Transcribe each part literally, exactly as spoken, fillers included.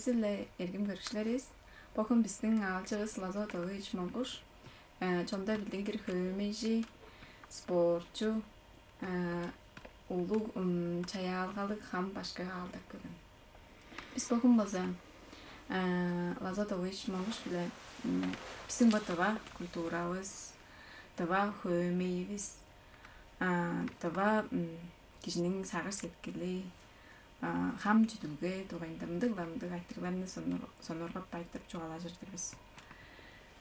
Силе эргим көрүкчүлеривис. Богун биздин аалчывыс Лазо Дович Монгуш. Э, чонда билдингир хөөмейжи, спортчу, э, улуг м, чаяалгалыг хам башкы аалдап келген. Бис богун база э, Лазо Дович Монгуш биле м, биздин бо дыва культуравыс, дыва хөөмейивис, а, дыва м, кижиниң сагыш сеткили, а, хам чүдүлге дугайында мындыг-ла мындыг айтырыгларны сонур- сонургап айтырып чугаалажыр-дыр бис.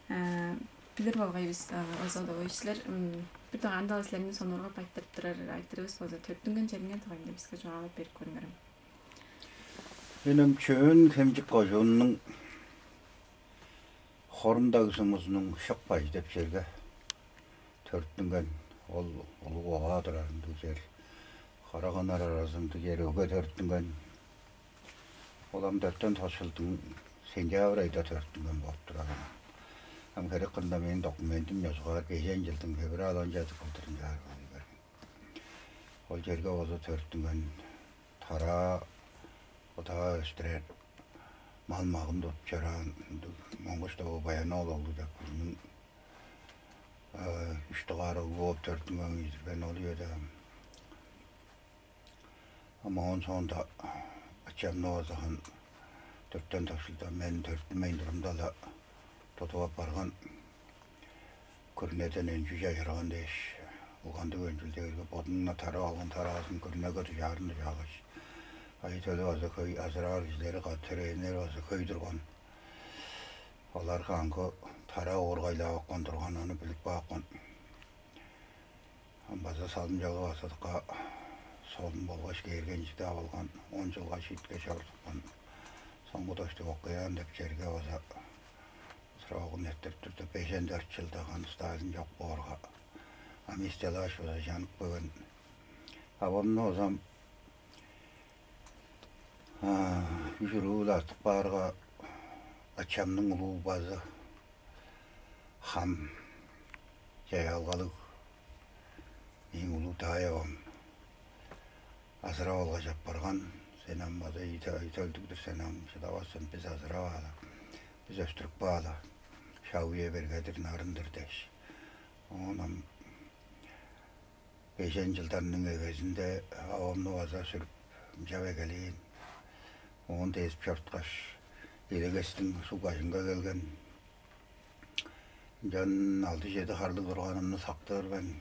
А, билир болгай бис, а, Лазо Дович, силер м, бир дугаарында силерни сонургап айтырып турар айтырывыс болза төрүттүнген чериңер дугайында биске чугаалап берип көрүңерем. Менем Чөөн Хемчик кожууннуң Хорум-Даг сумузунуң Шык бажы деп черге төрүттүнген. Ол улуг оваа турар ындыг чер. Кара канар аразы ындыг чер өге төрүттүнген. Ол ам дөртен тос чылдың сентябрь айда төрүттүнген болуп турар. Ам херек кырында мээң документим ёзугаар бежен чылдың февраль он чеди кылдырынчаар болуп берген. Ол черге база төрүттүнген тараа удаа өстүрер мал-магын тудуп чораан Монгуш Дову Баян-оол оглу деп кижиниң үш дугаар оглу болуп төрүттүнген кижи-дир мен ол үеде. Ам оон соонда ачамны база хан дөртен тос чылда мен төрүттүнмейн турумда-ла тудуп апарган. Күрүнеден өнчү чайырган дээш, улгандыг өнчүл дээрге бодуңна тарып алган тараазын күрүнеге дужаарын дужаагаш, ай төлү база хөй азыраар кижилери катырыэннер база хөй турган. Оларга аңгы тараа уургайлап апкан турган, ону билип каапкан. Ам база салым-чалыы базадыкка солун болгаш кээргенчиг-даа болган, он чылга шиитке чорудупкан. Соңгу доштуг окуяан деп черге база срогун эрттирип турда, бежен дөрт чылда ханы Сталин чок боорга, ам истелааш база чанып келген. Авамны озам үш уруу-биле артып каарга, ачамның улуу базы хам чаяалгалыг мээң улуу даай авам азырап алгаш апарган. Сен ам база үй төлдүг-дүр, сен ам шыдавас сен, бис азырап аалы, бис өстүрүп каалы, шак үе бергедир, нарын-дыр дээш. Оон ам бежен чылдарның эгезинде авамны база сүрүп, ынчап эгелээн. Оон дезип чоруткаш, Илегестиң суг бажынга келген. Ынчан алды-чеди харлыг турганымны сактыр мен.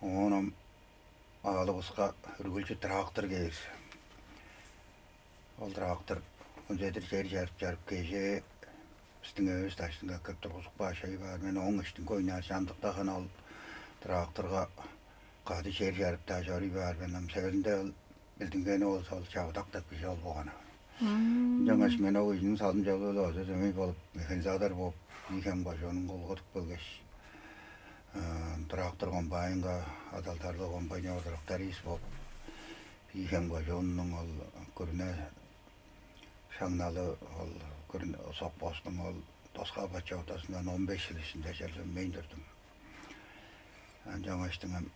Оон ам аалывыска үргүлчү трактор кээр. Ол трактор хүнзедир чер чарып-чарып, кежээ бистиң эвес даштынга кирип тургузуп кааш чоруй баар мен. Ооң иштинге ойнаар чамдыкта хана ол тракторга кады чер чарып-даа чоруй баар мен. Ам сөөлүнде ол билдингени болза, ол Чавыдак деп кижи ол болган. Ынчангаш мен ол кижиниң салым-чалыы-биле база дөмей болуп, механизатор болуп, Бии-Хем кожуунунга улгадып келгеш, трактор комбайнга адалдарлыг комбайнёр тракторист болуп, Бии-Хем кожууннуң ол күрүне шаңналы, ол күрүне совхозтуң ол тос кабат чоортазындан он беш чыл иштинде черле үнмейн турдум. Ынчангаштың ам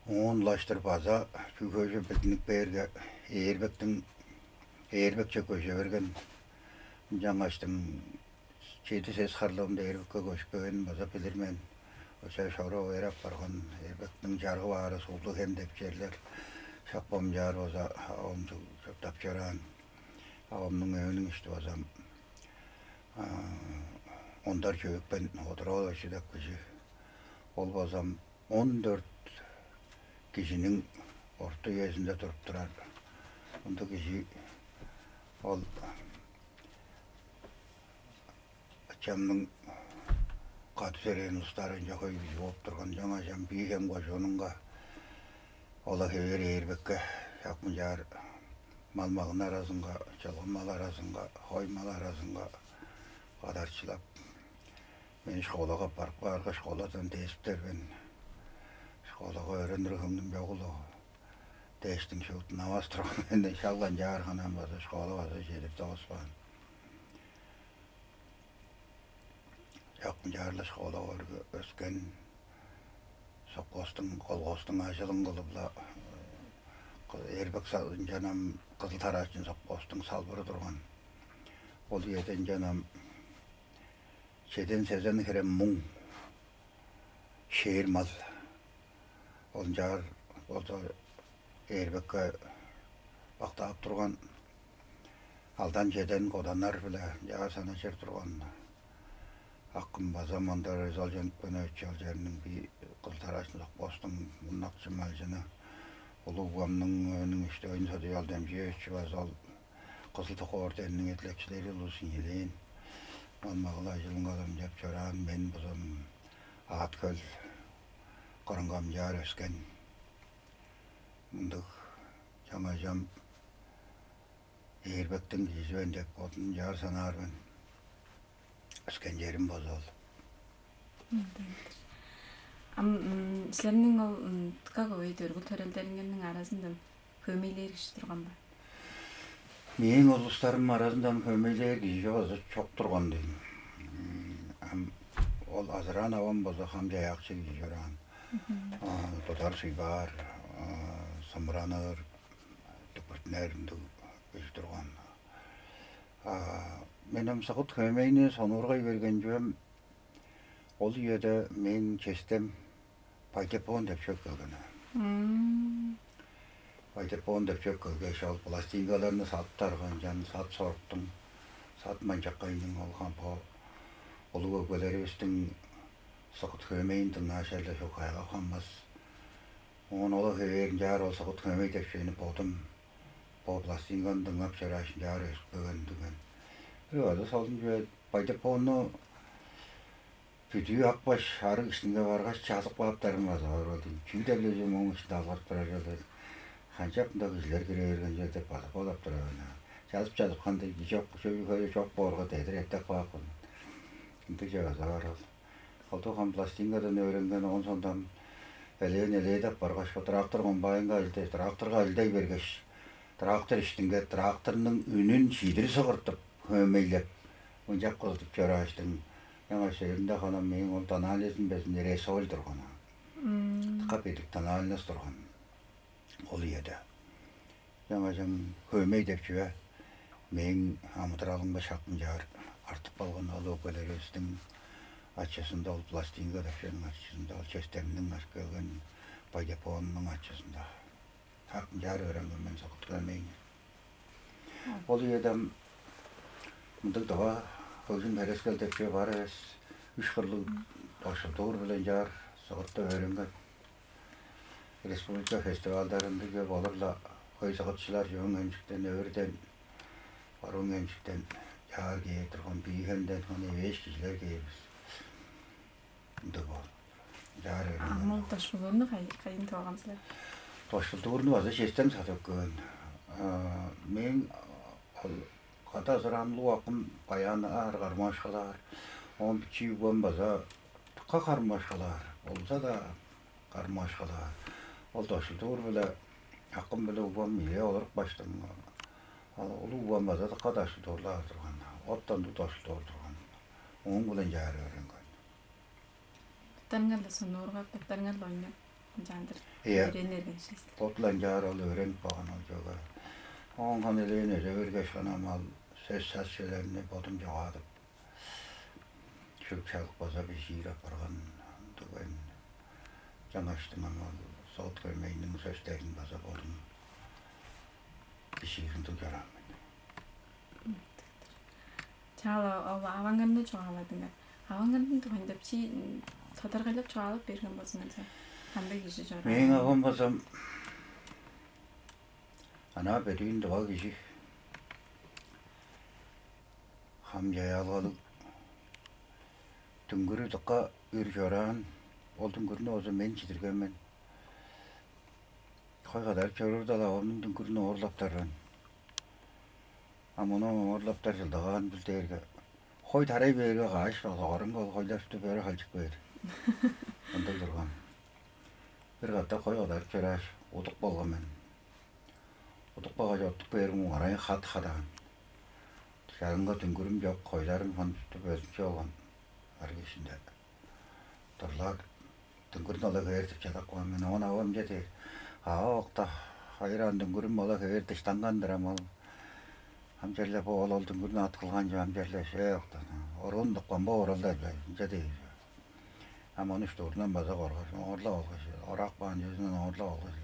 оон улаштыр база чүгү көже билдинип бээрге, Ээрбектиң, Ээрбекче көже берген. Ынчангаштың чеди-сес харлыымда Ээрбекке көжүп келгенин база билир мен. Ынча чоруп эр апарган. Ээрбектиң чаргы баары Суулдуг-Хем деп черлер, шак бо мынчаар база оомчуг чурттап чораан. Авамның өөнүң ишти база Ондар Чөөкпен Одура-оолович деп кижи. Ол база он дөрт кижиниң орта үезинде туруп турар. Ындыг кижи ол ачамның кады төрээн улустары ынча хөй кижи болуп турган. Чаңаа ачам Бии-Хем кожуунунга ол-ла хевээр Ээрбекке шак мынчаар мал-магын аразынга, чылгы мал аразынга, хой мал аразынга кадарчылап, мени школага аппарып каарга, школадан дезиптер мен. Школага өөренир хөңнүм чогул-ла дээштиң шуут намас турган мен. Шак ынчаар ханам база школа база чедир дооспаан. Шак ынчаар-ла школа өргө өскен. Совхозтуң, колхозтуң ажылын кылып-ла, э, Эрбек ынчан ам Кызыл Тараачын совхозтуң салбыры турган. Ол үеде ынчан ам чеден сезен хире муң шээр мал. Ол ынчаар болза Эрбекке бактаап турган, алдан чеден коданнар-биле ынчаар санажыр турган. Акым база мында Резол Чонупкенович ол черниң бир Кызыл Тараачын совхозтуң муннакчы малчыны, улуг угамның өөнүң иштевейн Содуял Демчиевич база ол Кызыл Ток ордениниң эдилекчилери улус ийилээн. Ол магыл ажылынга ынчап чораан, мен бузум Аът-Хөл кырынга ынчаар өскен. Мындыг чаңажам Эрбектиң кижизивен деп бодум ынчаар санаар мен. Өскен черим база ол. Ам силерниң ол дыка көвей дөргүл төрелдериңерниң аразындан хөөмейлээр кижи турган бе? Мээң улустарым аразындан хөөмейлээр кижи чок азы чок турган дейм. Ам ол азыраан авам болза хам чаяакчы кижи чораан. Тудар суйбаар, сымыраныр, дүкпүртүнер ындыг кижи турган. Мен ам сыгыт хөөмейни сонуургай берген чүвем, ол үеде мээң честем Байдепон деп чөп келген. Байдепон деп чөп келгеш, ол пластинкаларны садыптарга, ынчан сат соруктуң, сат манчаккайның ол хампо улуг өгбелеривистиң сыгыт хөөмейин дыңнааш, эле чок кайгап хаммас. Оон ол хевээр ынчаар ол сыгыт хөөмей деп чүвени бодум бо пластинканы дыңнап чорааш, ынчаар өсүп келген-дир мен. Бир база солун чүве, Байдепонну бүдүү апкаш, арыг иштинге баргаш, чазып кааптарым база бар болду. Чүү деп-ле чүве мооң иштинде алгырып турар чүве. Канчап мында кижилер кире берген чүве деп база бодап турар мен. Чазып-чазып кандай чок, чөй хөй чок боорга дедир эттеп каапкан. Ындыг чүве база бар ол. Колдуг ам пластинкадан өөренген, оон сондам элээн элээдеп баргаш, бо трактор комбайнга ажылдай, тракторга ажылдай бергеш, трактор иштинге тракторнуң үнүн чидир сыгыртып, хөөмейлеп, ынчап кылдып чорааштың. Аңаа сөөлүнде ханам мээң ол тональностум безин Ресоль турган. Дыка бедик тональность турган ол үеде. Аңаа чам хөөмей деп чүве мээң амыдыралымга шак ынчаар артып калган. Ол өгбелеривистиң ачызында, ол пластинка деп чүвениң ачызында, ол честемниң ачып келген Байдепонунуң ачызында. Шак ынчаар өөренген мен сокут хөөмейни. Ол үеде мындыг дава хөгжүм херескел деп чүве бар эвес, үш кырлыг дошулдуур-биле ынчаар согутта өөренген. Республика фестивальдарында чүве болур-ла, хөй сагытчылар чүвең эмчиктен, өөрден, оруң эмчиктен чаар кээр турган, биигенден ханы эвээш кижилер кээр бис. Ындыг болуп чаар. Ам ол дошулууну кайын тып алган силер? Дошулдуурну база честен садып көөн. Мээң ол када азыраан улуг акым баянаар, гармошкалаар. Оон бичии угбам база дыка гармошкалаар. Болза-даа гармошкалаар. Ол дошулдуур-биле акым-биле угбам ийе олуруп каштым. Ол улуг угбам база дыка дошулдуурлаар турган. Оттан дуу дошулдуур турган. Ооң-биле ынчаар өөренген. Боттарыңар-ла сонуургап, боттарыңар-ла ойнап, ынчаандыр. Ийе. Өөренир эргенчес. Бот-ла ынчаар ол өөренип калган ол чүвеге. Оон ханы элээн өже бергеш, ханам ол сөс-сас чүвелерни бодум чогаадып, шүлүк-шалык база бижиир апарган ындыг мен. Чаңгаштың ам ол согут хөөмейниң сөстерин база бодум бижиир ындыг чораан мен. Чаа-ла ол аваңарны чугааладыңар. Аваңарның дугайында бичии тодаргайлап чугаалап берген болзуңарза, кандай кижи чораан? Мээң авам база анаа бөдүүн дыва кижи. Хам чаяалгалыг. Дүңгүрү дыка үр чораан. Ол дүңгүрнү болза мен чидирген мен. Хой кадарып чоруур-даа авамның дүңгүрүн оорлаптар мен. А муну оорлаптар чылдагаан бил дээрге, хой тарай бээрге, каш согарың ол хойлар шупту бөрү халчып кээр. Ындыг турган. Бир катап хой кадарып чорааш, удуп калган мен. Удуп калгаш, оттуп кээрим уңарай хат хадаан. Чагынга дүңгүрүм чок, хойларым хончуттуп өзүнчү болган. Арыг ишинде турлар дүңгүрүн ала кээр деп чадап каан мен. Оон авам че дээр: «Ава, окта, Хайыраан дүңгүрүм ол-ла хевээр дыштанган-дыр ам ол. Ам черле бо ол, ол дүңгүрнү ат кылган чүве ам черле шээ октан. Оруун тыпкан бо оралда эле ынча дээр. Ам ону штурунан база коргаш, оңорлап алгаш, ораак баан чүвезинден оңорлап алгаш,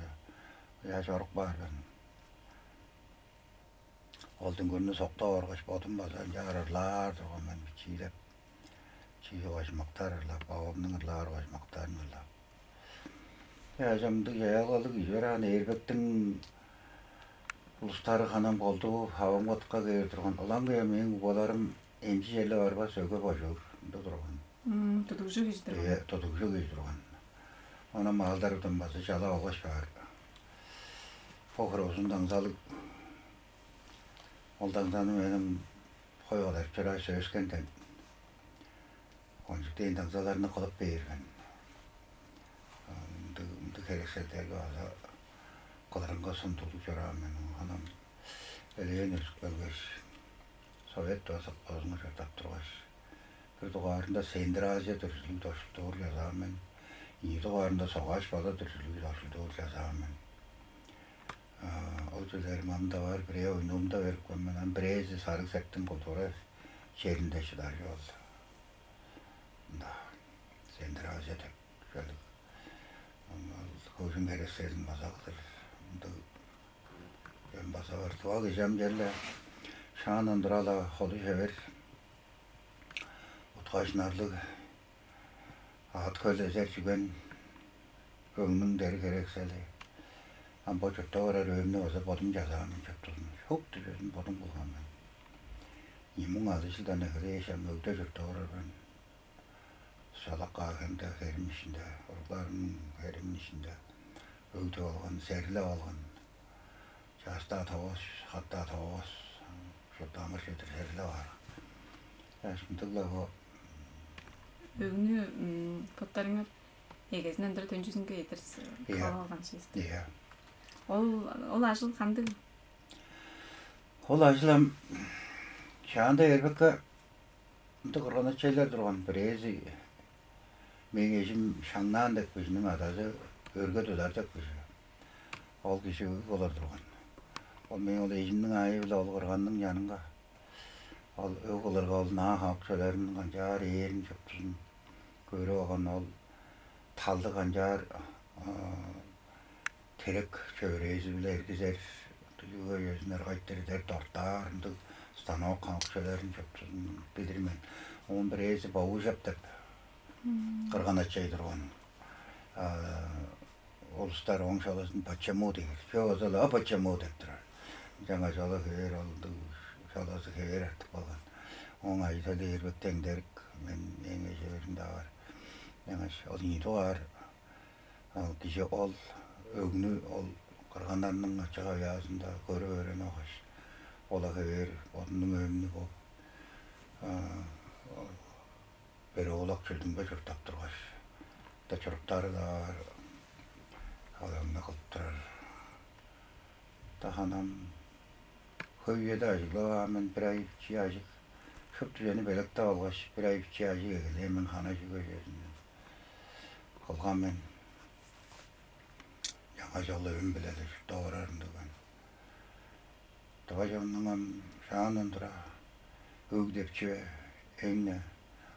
ыяаш орук баар мен. Ол дүңгүрнү соктап оргаш, бодум база ынчаар ырлаар турган мен, бичиилеп. Чиги кожмактар ырлап, бавамның ырлаар кожмактарын ырлап. Яажамдыг чаяалгалыг кижи бар аан, эрбектиң улустары ханам колдуу хавамгатка кээр турган. Ылаңгыя мээң угбаларым эмчи черле барбас, өге божуур ында турган. Тудугжу кижи турган. Э, тудугжу кижи турган. Ана маалдарывдан база чалап алгаш баар. Бо хырозун даңзалыг. Ол даңзаны менің хой кадарып чорааш сөскенден кончуктейн даңзаларны кылып бээрген. Ындыг ындыг херекселдерге база кылырынга сундурлуг чораан мен. Оон ханам элээн өсүп келгеш, совет база козунга чурттап тургаш, бир дугаарында Центральче дүрзүлүг дошулдуур чазаан мен. Ийи дугаарында Согааш база дүрзүлүг дошулдуур чазаан мен. Ол чүлерим ам-даа бар, бирээ оюнуумда берипкен мен, ам бирээзи Сарыг Септиң культура черинде шыдаар чүве ол. Мында Центральче деп чүвелиг. Ол хөгжүм херекселин база кылыр. Мындыг эм база бар. Туга кижи ам черле шаандан тура-ла ходу чевер, уткажынарлыг, аът-хөл эзер чүген, өңнүң дериг-херексели. Ам бо чурттап орар өөмнү база бодум чазаан мен чоптузун. Шупту чүвезин бодум кылган мен. Ийи муң алды чылдан эгелээш ам өгде чурттап орар мен. Шалак каа хемде херим ишинде, уругларымның херимиң ишинде өгдүп алган, серлеп алган. Чаъс-даа товас, хат-даа товас, шупту амыр-чедир серлеп аар. Ынчангаш мындыг-ла бо. Өгнү боттарыңар эгезинден тура төнчүзүнге чедир кылып алган силер. Ийе. Ол ол ажыл кандыг? Ол ажыл ам шаанда эрбекке ындыг кырган-ачайлар турган, бирээзи мээң эжим Шаңнаан деп кижиниң адазы өрге тудар деп кижи. Ол кижи өг кылыр турган. Ол мээң ол эжимниң аайы-биле ол кырганның чанынга ол өг кылырга ол наа хамык чүвелерин канчаар ээрин чуптузун көрүп алган, ол талды канчаар терек чөөрээзи-биле эргизер, чүге өзүнер кайтыр идер, дортаар ындыг станок хамык чүвелерин чуптузун билир мен. Оон бирээзи Бовужап деп кырган-ачай турган. Улустар ооң шалазын «почему» дээр. Чүве болза-ла «а почему» деп турар. Ынчангаш ол хевээр ол шалазы хевээр артып калган. Ооң ажы-төлү эрбек деңдерик, мен мээң эжээримде бар. Ынчангаш ол ийи дугаар ол кижи ол өгнү ол кырганнарның ачага-буяазында көрүп өөренип алгаш, ол-ла хевээр бодунуң өөмнү бо бир оолак чүлдүңге чурттап тургаш, да чуруктары-даа бар, алаңны кылып турар. Да ханам хөй үеде ажыглап аар мен, бир ай бичии ажыг. Шупту чүвени белеткеп алгаш, бир ай бичии ажыг эгелээн мен хана чүге чүвезинден. Кылган мен. Чаңгыс ол өөм-биле-ле чурттап орарым дегем. Тыва чоннуң ам шаандан тура өг деп чүве эң-не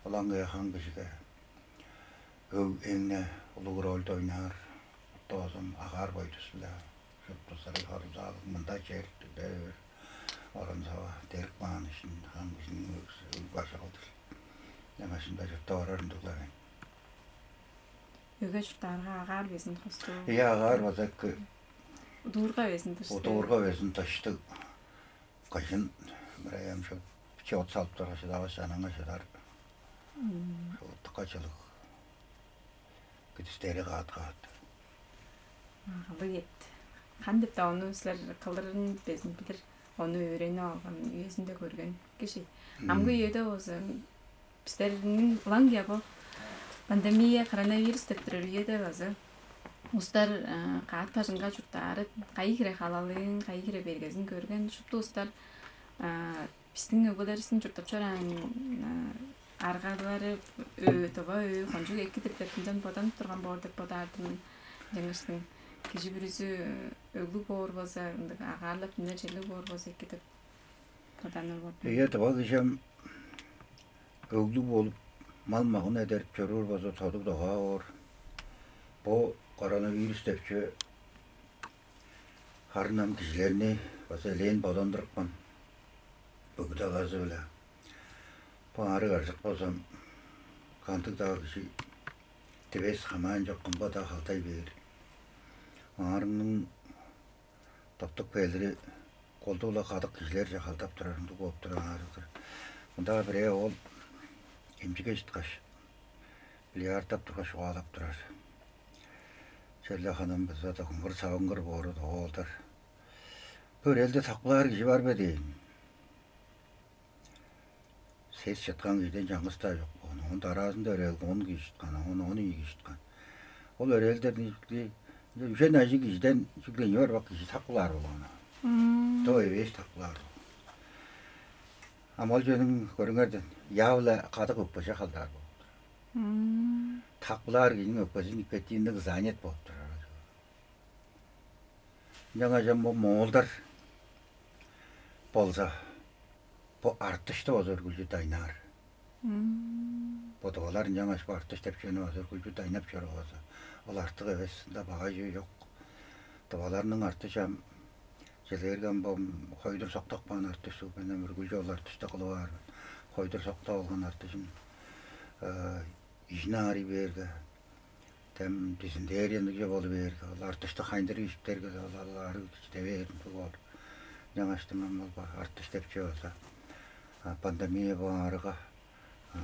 ылаңгыя хан кижиге өг эң-не улуг рольду ойнаар. Доозум агаар-бойдус-биле шупту сырый хорузаалыг мында чер, дүлдевир, оран-сава, дерик маан ишин хан кижиниң өг бажы кылдыр. Ынчангаш ында чурттап орар ындыг-ла мен. Өге чурттаарга агаар безин хостуг. Ийе, агаар база эки. Удуурга безин дыштыг. Удуурга безин дыштыг. Кыжын мырай ам шо биче от салып тургаш шыдавас, анаңа шыдар. Шо утукка чылыг. Кидистери каат-каат. Агылыг эт. Кандыпта ону силер кылырын безин билир. Ону өөренип алган, үезинде көрген кижи. Амгы үеде болза бистерниң ылаңгыя бо пандемия, коронавирус деп турар үеде база улустар каът бажынга чурттаары, кайы хире халалыын, кайы хире бергезин көрген шупту улустар бистиң өгбелеривистиң чурттап чораан аргалары, тыва өө кончуг эки деп ынчан боданып турган боор деп бодаар-дыр мен. Жаңырсын кижи бүрүзү өглүг боор болза, ындыг агаарлап үнер черлиг боор болза эки деп боданыр болду. Ийе, тыва кижи ам өглүг болуп, мал-магын эдерип чоруур болза, тодуг-догаа боор. Бо коронавирус деп чүве харын ам кижилерни база элээн бодандырыпкан бүгү талазы-биле. Бо аарыг-аржык болза, кандыг-даа кижи дивес хамаан чок кымга-даа халдай бээр. Аарыгның доктук белири колдуу-ла кадык кижилерже халдап турар ындыг бооп турар аарыг-дыр. Мында бирээ оол эмчиге чыткаш, бильярдтап тургаш, чугаалап турар. Черле ханам база дыгынгыр-савынгыр боору-даа оол-дур. «Бо өрээлде такпылаар кижи бар бе?» — дээн. Сес чыткан кижиден чаңгыс-даа чок болган. Оон дараазында өрээлге он кижи чыткан, оон он ийи кижи чыткан. Ол өрээлдерниң чүгле үжен ажыг кижиден чүгле ийи барбак кижи такпылаар болган. Доо эвээш такпылаар болган. Ам ол чүвениң, көрүңерден, яа-биле кадык өкпеже халдаар болуп турар. Такпылаар кижиниң өкпези никотиндиг занят болуп турар. Ынчангаш ам бо моолдар болза, бо артышты база үргүлчү дайнаар. Бо тывалар ынчангаш бо артыш деп чүвени база үргүлчү дайнап чоруур болза, ол артык эвес, ында багай чүве чок. Тываларның артышы ам, чижээлээрге, ам бо хойдур соктап каан артыш суг, мен ам үргүлчү ол артышты кылып аар мен. Хойдур соктап алган артышын ижине аарый бээрге, тем дизентерия ындыг чүве болу бээрге, ол артышты хайындырып ижиптерге, ол, ол аарыг чиде бээр ындыг боор. Ынчангаштың ам ол ба-, артыш деп чүве болза, а, пандемия бо аарыга, а,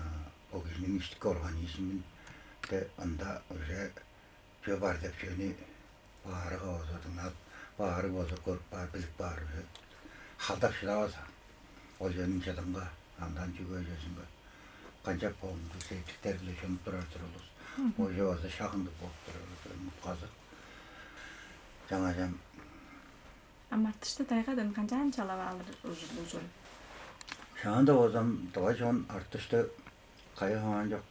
бо кижиниң иштики организминде ында уже чүве бар деп чүвени бо аарыга болза дыңнап, бо аарыг болза көрүп баар, билип баар уже. Халдап шыдавас ам. Ол чүвениң чыдынга, андан чүге чүвезинге канчап болур, септиктер-биле чонуп турар-дыр улус. Ол чүве болза шак ындыг болуп турар, ам утказы. Чаңажам. Ам артышты тайгадан канчаар чалап алыр ужурлуг чору? Шаанда болза ам тыва чон артышты кайы хамаан чок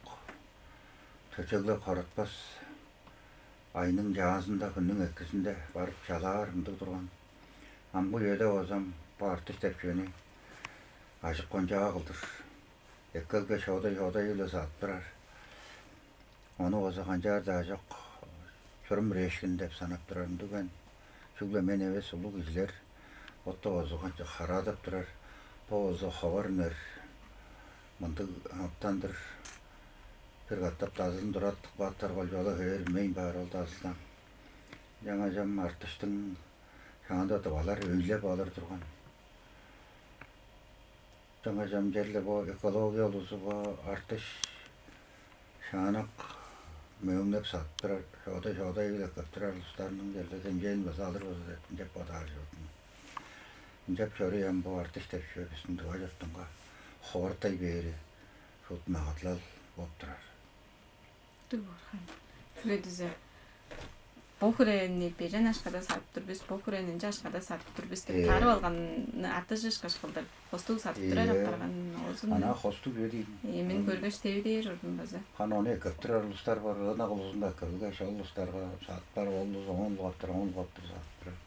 төчеглеп хоратпас, айның чаазында, хүннүң экизинде барып чалаар ындыг турган. Амгы үеде болза ам бо артыш деп чүвени ажык-кончаа кылдыр эккелге шоодай-шоодай-биле садып турар. Ону болза канчаар-даа чок, чурум үрээшкин деп санап турар ындыг мен. Чүгле мен эвес, улуг кижилер отта болза канчап хараадап турар. Бо болза ховар үнер мындыг амытан-дыр. Бир катап дазылын тура тыпкаптар, кол чола хевээр үнмейн баар ол дазылдан. Чаңажам артыштың шаанда тывалар өйлеп алыр турган. Чаңажам черле бо экология улузу бо артыш шаанак мөөңнеп садып турар, шоодай-шоодай-биле эккеп турар улустарның черле хемчээн база алыр болза деп ынчап бодаар чордум. Ынчап чоруй ам бо артыш деп чүве бистиң Тыва чуртунга ховартай бээри шуут магадылал болуп турар. Дыгырхан. Хүрээдизе. Бо хүрээни бежен ашкада садып тур бис, бо хүрээни ынча ашкада садып тур бис деп, э, тарып алган артыш ышкаш кылдыр. Хостуг садып турар, э, апарган оозун. Ана хостуг үе дейн. Э, мен көргөш теви дээр ордум база. Хан ону эккеп турар улустар бар, ынак улузунга эккелгеш, ол улустарга садып бар, ол улус оон улгаптыр, оон улгаптыр садып турар.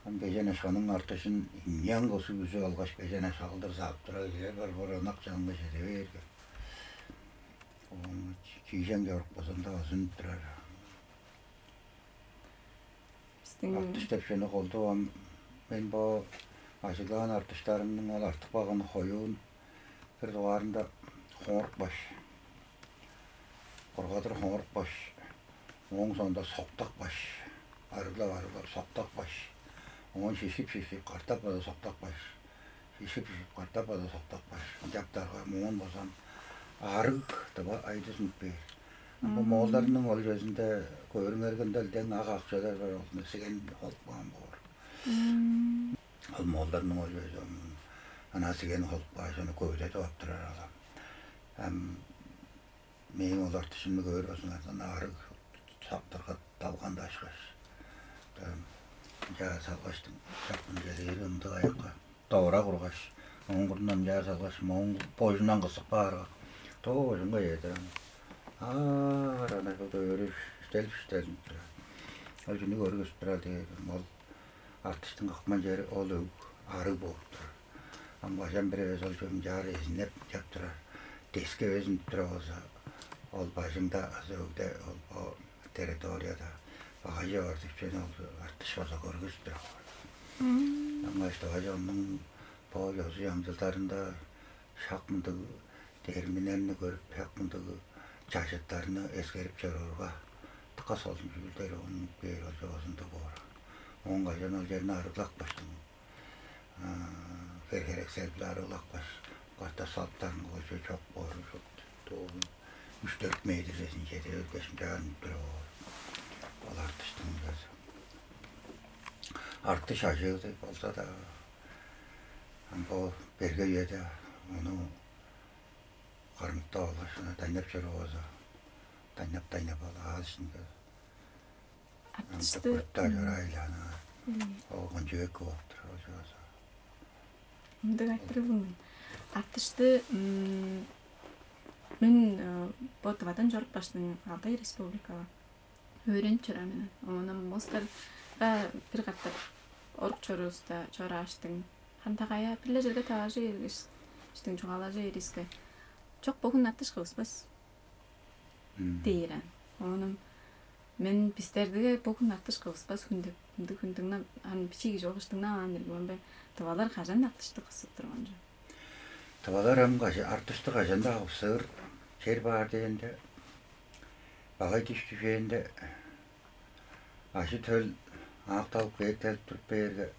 Ам бежен ашканың артышын ийи аңгы үзүп алгаш, бежен ашка кылдыр садып турар кижилер бар, бо ынак чанынга чеде бээрге. Оон чиижең чорук база ында ызынып турар. Бистиң артыш деп чүвени колдуп ам, мен бо ажыглаан артыштарымның ол артып калган хоюун бир дугаарында хоңурук баш, кургадыр хоңурук баш, ооң соонда соктак баш, арыглап-арыглап соктак баш, оон шишип-шишип катап база соктак баш, шишип-шишип катап база соктак баш. Ынчаптарга моон база ам арыг тыва айдыс үнүп бээр. Ам бо моолдарның ол чүвезинде көрүңерге, ында дең ак акчалар бар, ол сиген холуп каан боор. Ол моолдарның ол чүвези, ам ана сиген холуп кааш, ону көвүдедип ап турар ол ам. Ам мээң ол артышымны көөр болзуңарза, ана арыг сактырга далган дашкаш, ынчаар салгаштың, чапкын чедээри ындыг аякка довура кургаш, ооң мурнундан ынчаар салгаш, мооң божундан кысып каарга, доо божунга чедир ам. Аар ана шуут өөрүп, үштелип-үштелинип турар. Ол чүнү көргүзүп турар дээрим, ол артыштың кыкпан чери ол өг арыг болуп турар. Ам бажам бир эвес ол чүве ынчаар эзинеп чап турар. Деске эвес үнүп тура болза, ол бажыңда азы өгде ол бо территорияда багай чоор деп чүвени ол артыш болза көргүзүп тура боор. Аңгаш давай оннуң бо ёзу-чаңчылдарында шак мындыг терминдерни көрүп, шак мындыг чажыттарны эскерип чоруурга, дыка солун чүүлдер ону бээр ол чоозунда боор. Оон кажан ол черни арыглапкаштың, хер-херексел-биле арыглапкаш, катап салыптарынга ол чүве чок боор ужурлуг. Дуу үш-дөрт метрдезин чеде бергеш, ынчаар үнүп тура боор. Ол артыштың чүвези. Артыш ажыы болза-даа, ам бо берге үеде ону кармыктап алгаш, ынаар дайнап чоруп алза, дайнап-дайнап алгаш, ынчаар ам артышты, дыка көрүп-даа чораайлаан. Ол кончуг эки болуп тур, ол чоозу. Мындыг айтырыг мен. Артышты, м, мен, э, бо Тывадан чорупкаштың Алтай Республикага өөренип чораан мен. Оон ам улустарга бир катап орук чоруувуста чорааштың. Хандагая бир-ле черге таваржы бергеш, иштиң чугаалажы бериске. Чок, бөгүн артыш кывыспас дээр аан. Оон ам мен бистерге бөгүн артыш кывыспас хүн деп, ындыг хүн дыңнап, ам бичии кижи болгаш дыңнаваан иргин мен бе, тывалар кажан артышты кывысып турган чүве? Тывалар ам кажа-, артышты кажан-даа кывысыр, чер баар дээнде, багай дүш дүжээнде, ажы-төл аакталып, кээктелип туруп бээрге,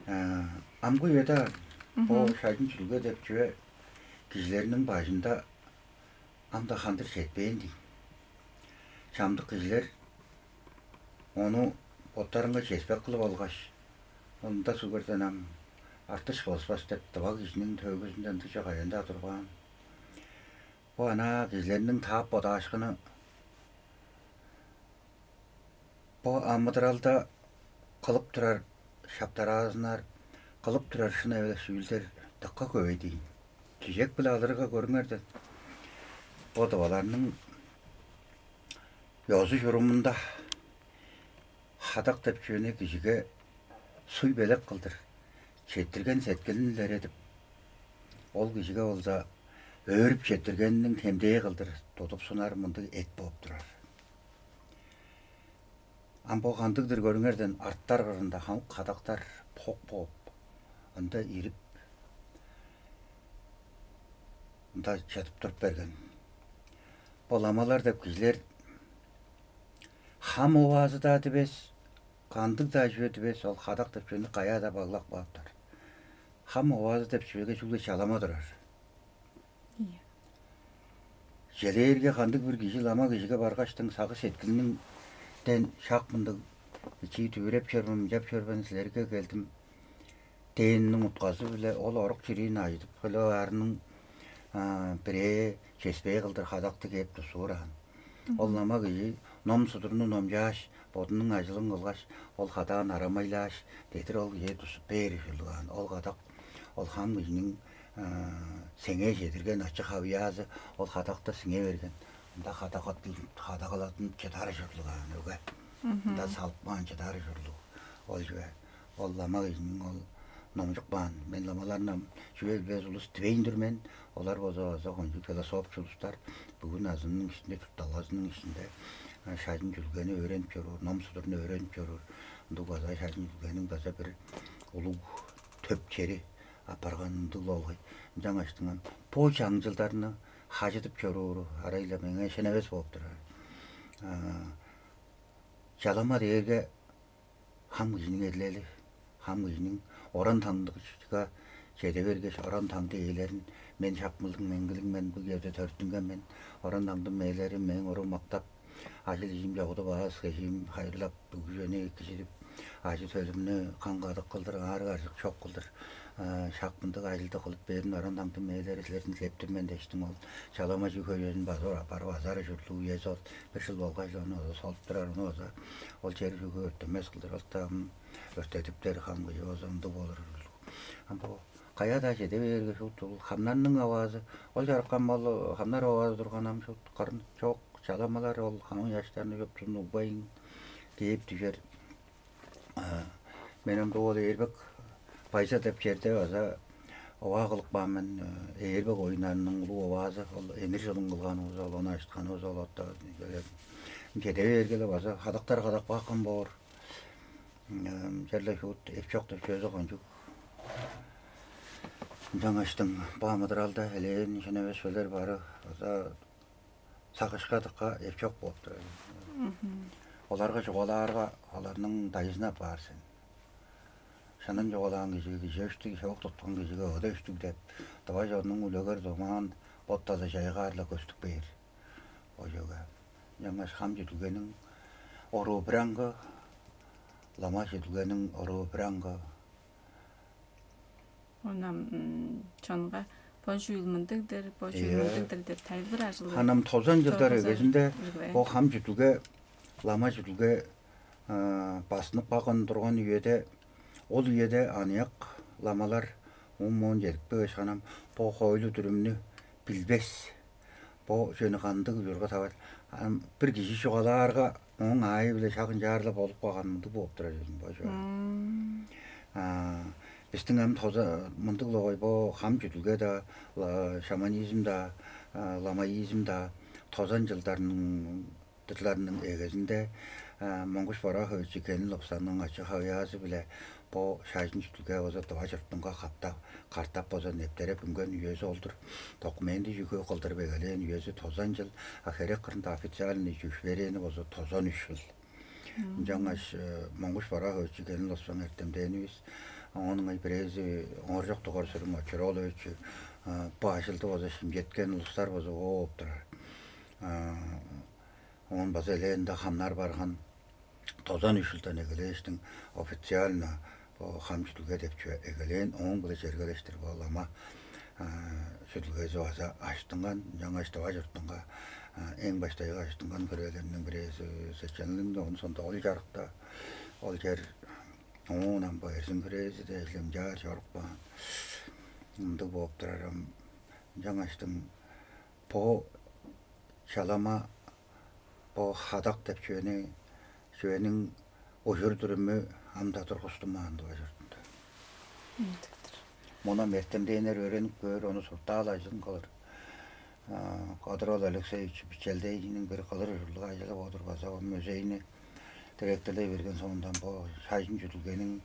а, амгы үеде бо шажын-чүдүлге деп чүве кижилерниң бажында ам-даа хандыр четпээн дийин. Чамдык кижилер ону боттарынга чеспек кылып алгаш, ында сугурдан ам артыш болбас деп, тыва кижиниң төөгүзүнде ындыг чүве кайда-даа турбаан. Бо анаа кижилерниң таап бодаашкыны, бо амыдыралда кылып турар, шаптараазыннар, кылып турар шын эвес чүүлдер дыка көвей дийин. Чижек-биле алырга, көрүңерден, бо тываларның ёзу-чурумунда хадак деп чүвени кижиге суй-белек кылдыр, четтирген сеткилин илередип, ол кижиге болза өөрүп четтиргениниң темдээ кылдыр тудуп сунар мындыг эт бооп турар. Ам бо кандыг-дыр, көрүңерден, арттар кырында хамык хадактар бок бооп, ында ирип, ында чыдып туруп берген. Бо ламалар деп кижилер хам оваазы-даа дивес, кандыг-даа чүве дивес, ол хадак деп чүвени каяа-даа баглап кааптар. Хам оваазы деп чүвеге чүгле чалама турар. Ийе. Чижээлээрге, кандыг-бир кижи лама кижиге баргаштың, сагыш-сеткилинден шак мындыг бичии дүвүреп чор мен, мынчап чор мен, силерге келдим дээниниң утказы-биле ол орук-чириин ажыдып, хөле баарының, а, бирээ чеспээ кылдыр хадакты кээп тутсуур аан. Ол лама кижи ном-судурну номчааш, бодунуң ажылын кылгаш, ол хадаан арамайлааш, дедир ол кижиге тутсуп бээр ужурлуг аан. Ол хадак, ол хам кижиниң, а, сеңээ чедирген ачы-хавыяазы ол хадакта сиңе берген. Ында хадагалаттынып, хадагалаттынып чыдар ужурлуг аан, өге. Ында салып каан чыдар ужурлуг ол чүве. Ол лама кижиниң ол номчуп каан. Мен ламаларны ам чүве билбес улус дивейн-дир мен. Олар болза база кончуг философчу улустар. Бүгү назынының иштинде, чуртталгазының иштинде, а, шажын-чүдүлгени өөренип чоруур, ном-судурну өөренип чоруур. Ындыг база шажын-чүдүлгениң база бир улуг төп чери апарган ындыг-ла болгай. Ынчангаштың ам бо чаңчылдарны хажыдып чорууру арай-ла меңээ шен эвес бооп турар. А, чалама дээрге хам кижиниң эдилели, хам кижиниң оран-таңдыга чеде бергеш, оран-таңды ээлерин, мен шак мындыг меңгилиг мен, бо черде төрүттүнген мен, оран-таңдым ээлерим мээң оруун мактап, ажыл-ижим чогудуп, аас-кежиим хайырлап, бүгү чүвени экижидип, ажы-төлүмнү каң-кадык кылдыр, аарыг-аржык чок кылдыр, а, шак мындыг ажылды кылып бээрин оран-таңдым ээлери силерден дилеп тур мен дээштиң, ол чалама чүү хөйезин база барып азар ужурлуг үези ол. Бир чыл болгай-ла ону база солуп турар, ону база ол чер чүге өртемес кылдыр, ол-даа ам өрттедиптер хам кыйы болза ындыг болур ужурлуг. Ам бо каяа-даа чеде бээрге, шуут ол хамнарның аваазы, ол чарыккан бол, хамнар аваазы турган ам шуут кырын чок, Чаламалар ол хамык чаштарны чоптузун угбайн кээп дүжер. Мен ам доо Ээрбек Байза деп черде база оваа кылып каан мен. Ээрбек оюннарының улуг оваазы, ол Энир Чылын кылган болза, ол ону ажыткан болза, ол отта чеде бергеле база хадактар кадап каапкан боор. Черле шуут эпчок деп чөзү кончуг. Ынчангаштың бо амыдыралда элээн шын эвес чүвелер бары база сагышка-дыка эпчок болуп турар. Оларга чугаалаарга, оларның дайзын апаар сен. Шынын чугаалаан кижиге кижи өштүг, чевек туткан кижиге ыда өштүг деп, тыва чоннуң үлегер домаан боттазы чайгаар-ла көстүп бээр. Ожуга. Ынчангаш хам чүдүлгениң оруу бираңгы, лама чүдүлгениң оруу бираңгы. Онам чонга бо чүүл мындыг-дыр, бо чүүл Ийе. Мындыг-дыр деп тайылбыр ажылы. Ханам тозан чылдар Тогузан эгезинде үлгү. Бо хам чүдүлге, лама чүдүлге а, басынып калган турган үеде, ол үеде аныяк ламалар оон-моон чедиппегеш, ханам бо хоойлу-дүрүмнү билбес. Бо чүвени кандыг ужурга тавар? Ам бир кижи чугаалаарга, ооң аайы-биле шак ынчаар-ла болуп калган мындыг болуп турар чүве бо чүве. Мм. А, бистиң ам тоза мындыг-ла гой, бо хам чүдүлге-даа, ла- шаманизм-даа, а, ламаизм-даа тозан чылдарның дырларының эгезинде Монгуш Борахович Кенин-Лопсанның ачы-хавыяазы-биле бо шажын чүдүлге база Тыва чуртунга катап, катап база нептереп үнген үези ол-дур. Документи чүгү кылдырып эгелээн үези тозан чыл, а херек кырында официальный чүве бээри база тозан үш чыл. Ынчангаш Монгуш Борахович Кенин-Лопсан эртемденивис, ооң ыңай бирээзи Ооржак Дугар-Сүрүң Очур-оолович, бо ажылды база шимчеткен улустар база ооп турар. Оон база элээнде хамнар барган тозан үш чылдан эгелээштиң официально бо хам чүдүлге деп чүве эгелээн, ооң-биле чергелештир бо лама чүдүлгези база ажыттынган. Ынчангаш Тыва чуртунга эң баштайгы ажыттынган хөрээлерниң бирээзи Сеченлиң, оон соонда ол чарыкта, ол чер оон ам бо Эрзин хөрээзи дээш ынчаар чоруп каан. Ындыг бооп турар ам. Ынчангаштың бо чалама, бо хадак деп чүвени, чүвениң ужур-дүрүмү ам-даа тургустунмаан Тыва чуртунда. Ындыг-дыр. Муну ам эртемденнер өөренип көөр, ону суртаал ажылын кылыр. Кодурал Алексеевич Бичелдейниң бир кылыр ужурлуг ажылы бо-дур, база ол музейни директорлай берген соондан бо шажын чүдүлгениң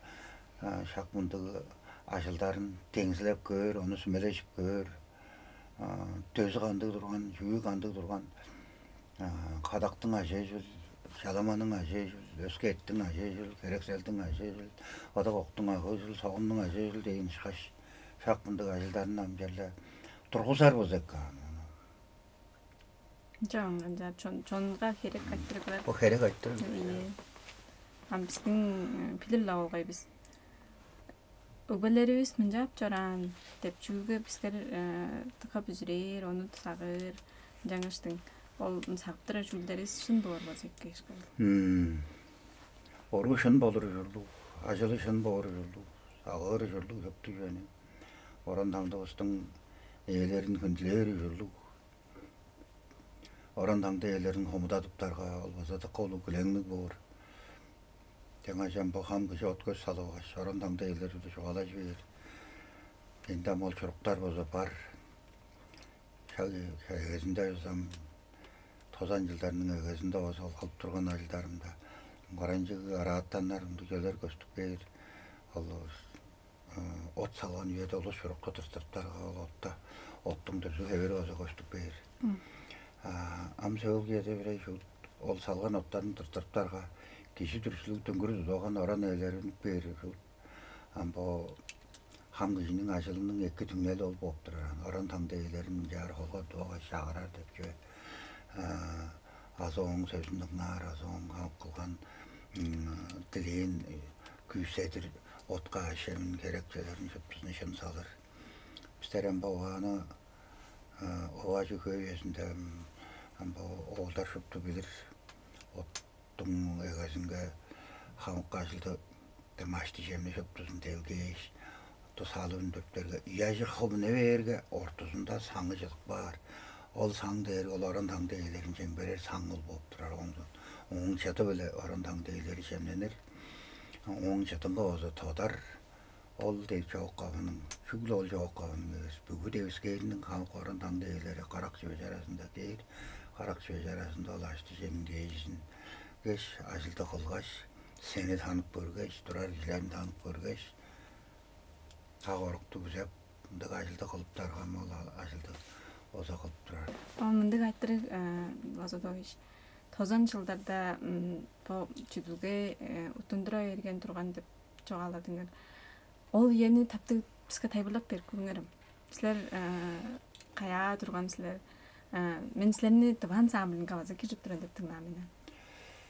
шак мындыг ажылдарын деңзилеп көөр, ону сүмележип көөр. Дөзү кандыг турган, чүү кандыг турган, кадактың ажыы чүл, чаламаның ажыы чүл, өске эттиң ажыы чүл, херекселдиң ажыы чүл, ыдык октуң ажыы чүл, согуннуң ажыы чүл дээн ышкаш, шак мындыг ажылдарын ам черле тургузар болза эки аан. Чон, чон, чонга херек кайтырыглар. Бо херек айтырыг. Ийе. Ам бистиң билир-ла болгай бис. Өгбелеривис мынчап чораан деп чүүлге бистер дыка бүзүрээр, ону сагыыр. Ынчангаштың ол сагыптырар чүүлдеривис шын боор болза эки ышкажыл. Оруу шын болур ужурлуг, ажылы шын боор ужурлуг, сагыыр ужурлуг чөптүг чүвени. Оран таңдывыстың ээлерин хүндүлээр ужурлуг. Оран таңды ээлерин хомудадыптарга, ол база дыка улуг килеңниг боор. Теңээ чам бо хам кижи от-көс салып алгаш, оран таңды ээлери-биле чугаалажы бээр. Эндам ол чуруктар база бар. Шаг эгезинде узам тозан чылдарның эгезинде база ол кылып турган ажылдарымда каранчыг араатаннар ындыг чүвелер көстүп бээр. Ол от салган үеде улус чурукка тыртыптарга, ол отта оттуң дүрзү хевери база көстүп бээр. Ам сөөлгү үеде бирей шуут ол салган оттарын тыртыптарга, кижи дүрзүлүг дүңгүр тудуп алган оран ээлери үнүп бээр шуут. Ам бо хам кижиниң ажылының эки түңнели ол бооп турар. Оран таңды ээлерин ынчаар холга тудуп алгаш чагырар деп чүве. Азы ооң сөзүн дыңнаар, азы ооң кылган дилээн күүседир, отка аъш-чемин, херек чүвелерин шуптузун шын салыр. Бистер ам бо овааны оваа чүве үезинде ам бо оолдар шупту билир. Оттуң эгезинге хамык ажылды, дем аъш-чемни шуптузун делгээш, отту салып үндүрүптерге, ыяжы ховуна бээрге, ортузунда саңы чыдып каар. Ол саң дээрге ол оран-таң дээлерин чемгерер саң ол бооп турар. Оон ооң чыды-биле оран-таң дээлери чемненир. Ооң чыдынга база тодар. Ол деп чоок кавының, чүгле ол чоок кавының эвес, бүгү девискээрниң хамык оран-таң дээлери карак чүве чаразында кээр. Карак чүве чаразында ол ашты чемин дээжизин кеш, ажылды кылгаш, сени танып көргеш, турар кижилерин танып көргеш, так орукту күзеп, ындыг ажылды кылыптар, ам ол ажылды оза кылып турар. Ол мындыг айтырыг, Лазудович, тозан чылдарда бо чүдүлге уттундура берген турган деп чугаалладыңар. Ол үени таптыг биске тайылбырлап берип көрүңерем. Силер каяа турган силер? Мен силерни Тыва ансамблинге база киржип турар деп дыңнаан мен.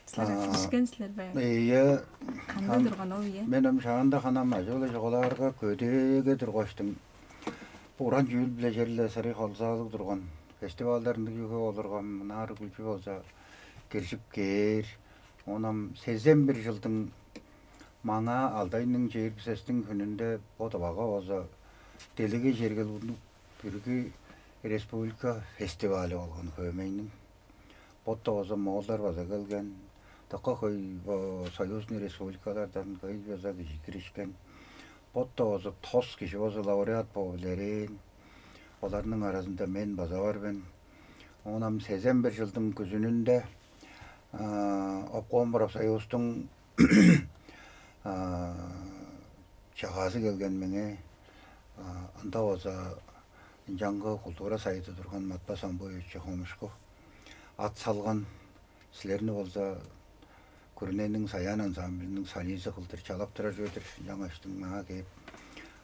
Силер киришкен силер бе? Ийе. Кандай турган ол үе? Мен ам шаанда ханам ажы-биле чугаалаарга көдээге тургаштың, уран чүүл-биле черле сырый холзаалыг турган, фестивальдар ындыг чүве олурган, мынаар күлчү болза киржип кээр. Оон ам сезен бир чылдың маңаа алды айның чээрби сестиң хүнүнде бо Тывага база делегей чергел ундук бүргү республика фестивалы болган хөөмейниң. Бот-даа база моолдар база келген. Дыка хөй союзный республикалардан хөй база кижи киришкен. Бот-даа база тос кижи база лауреат бооп илерээн. Оларның аразында мен база бар мен. Оон ам сезен бир чылдың күзүнүнде обком профсоюзтуң чагаазы келген меңээ. Ында база ынчангы культура сайыды турган Матпа Самбуевич Хомушку ат салган. Силерни болза күрүнениң «Саян» ансамблиниң солизи кылдыр чалап турар чүве-дир. Ынчангаштың маңаа кээп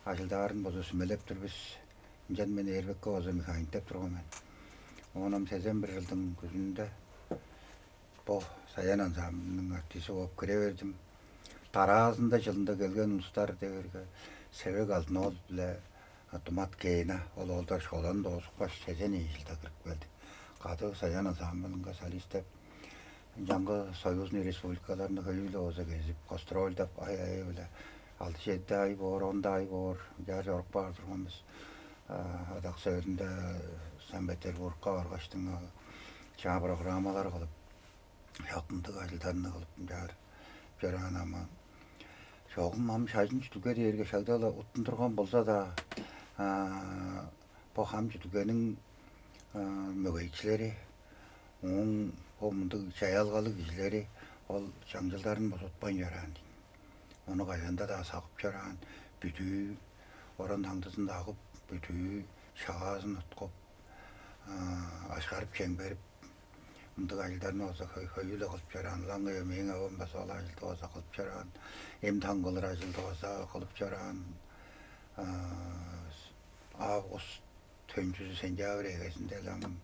ажылдаарын болза сүмелеп тур бис. Ынчан мен Эрбекке болза механиктеп турган мен. Оон ам сезен бир чылдың күзүнде бо «Саян» ансамблиниң артизи бооп кире бердим. Дараазында чылында келген улустар дээрге Севек Алдын-оол биле Думат Кеена, ол оолдар школаны доозупкаш, сезен ийи чылда кирип келди. Кады «Саян» ансамблинге солист деп, ынчангы союзный республикаларны хөй-ле болза кезип, гастрольдап, ай-ай-биле алды-чеди ай боор, он ай боор, ынчаар чоруп баар турган бис. Адак сөөлүнде Санкт-Петербургка баргаштың, чаа программалар кылып, шак ындыг ажылдарны кылып, ынчаар чораан. Ам чогум ам шажын чүдүлге дээрге шагда-ла уттундурган болза-даа, бо хам чүдүлгениң мөгейикчилери, ооң бо мындыг чаяалгалыг кижилери ол чаңчылдарын бузутпайн чораан дийин. Ону кайганда-даа сагып чораан, бүдүү оран-таңдызын дагып, бүдүү шагаазын уткуп, ашкарып-чемгерип, мындыг ажылдарны база хөй-, хөй-ле кылып чораан. Ылаңгыя мээң авам база ол ажылды база кылып чораан. Эм-таң кылыр ажылды база кылып чораан. Август төнчүзү, сентябрь эгезинде-ле ам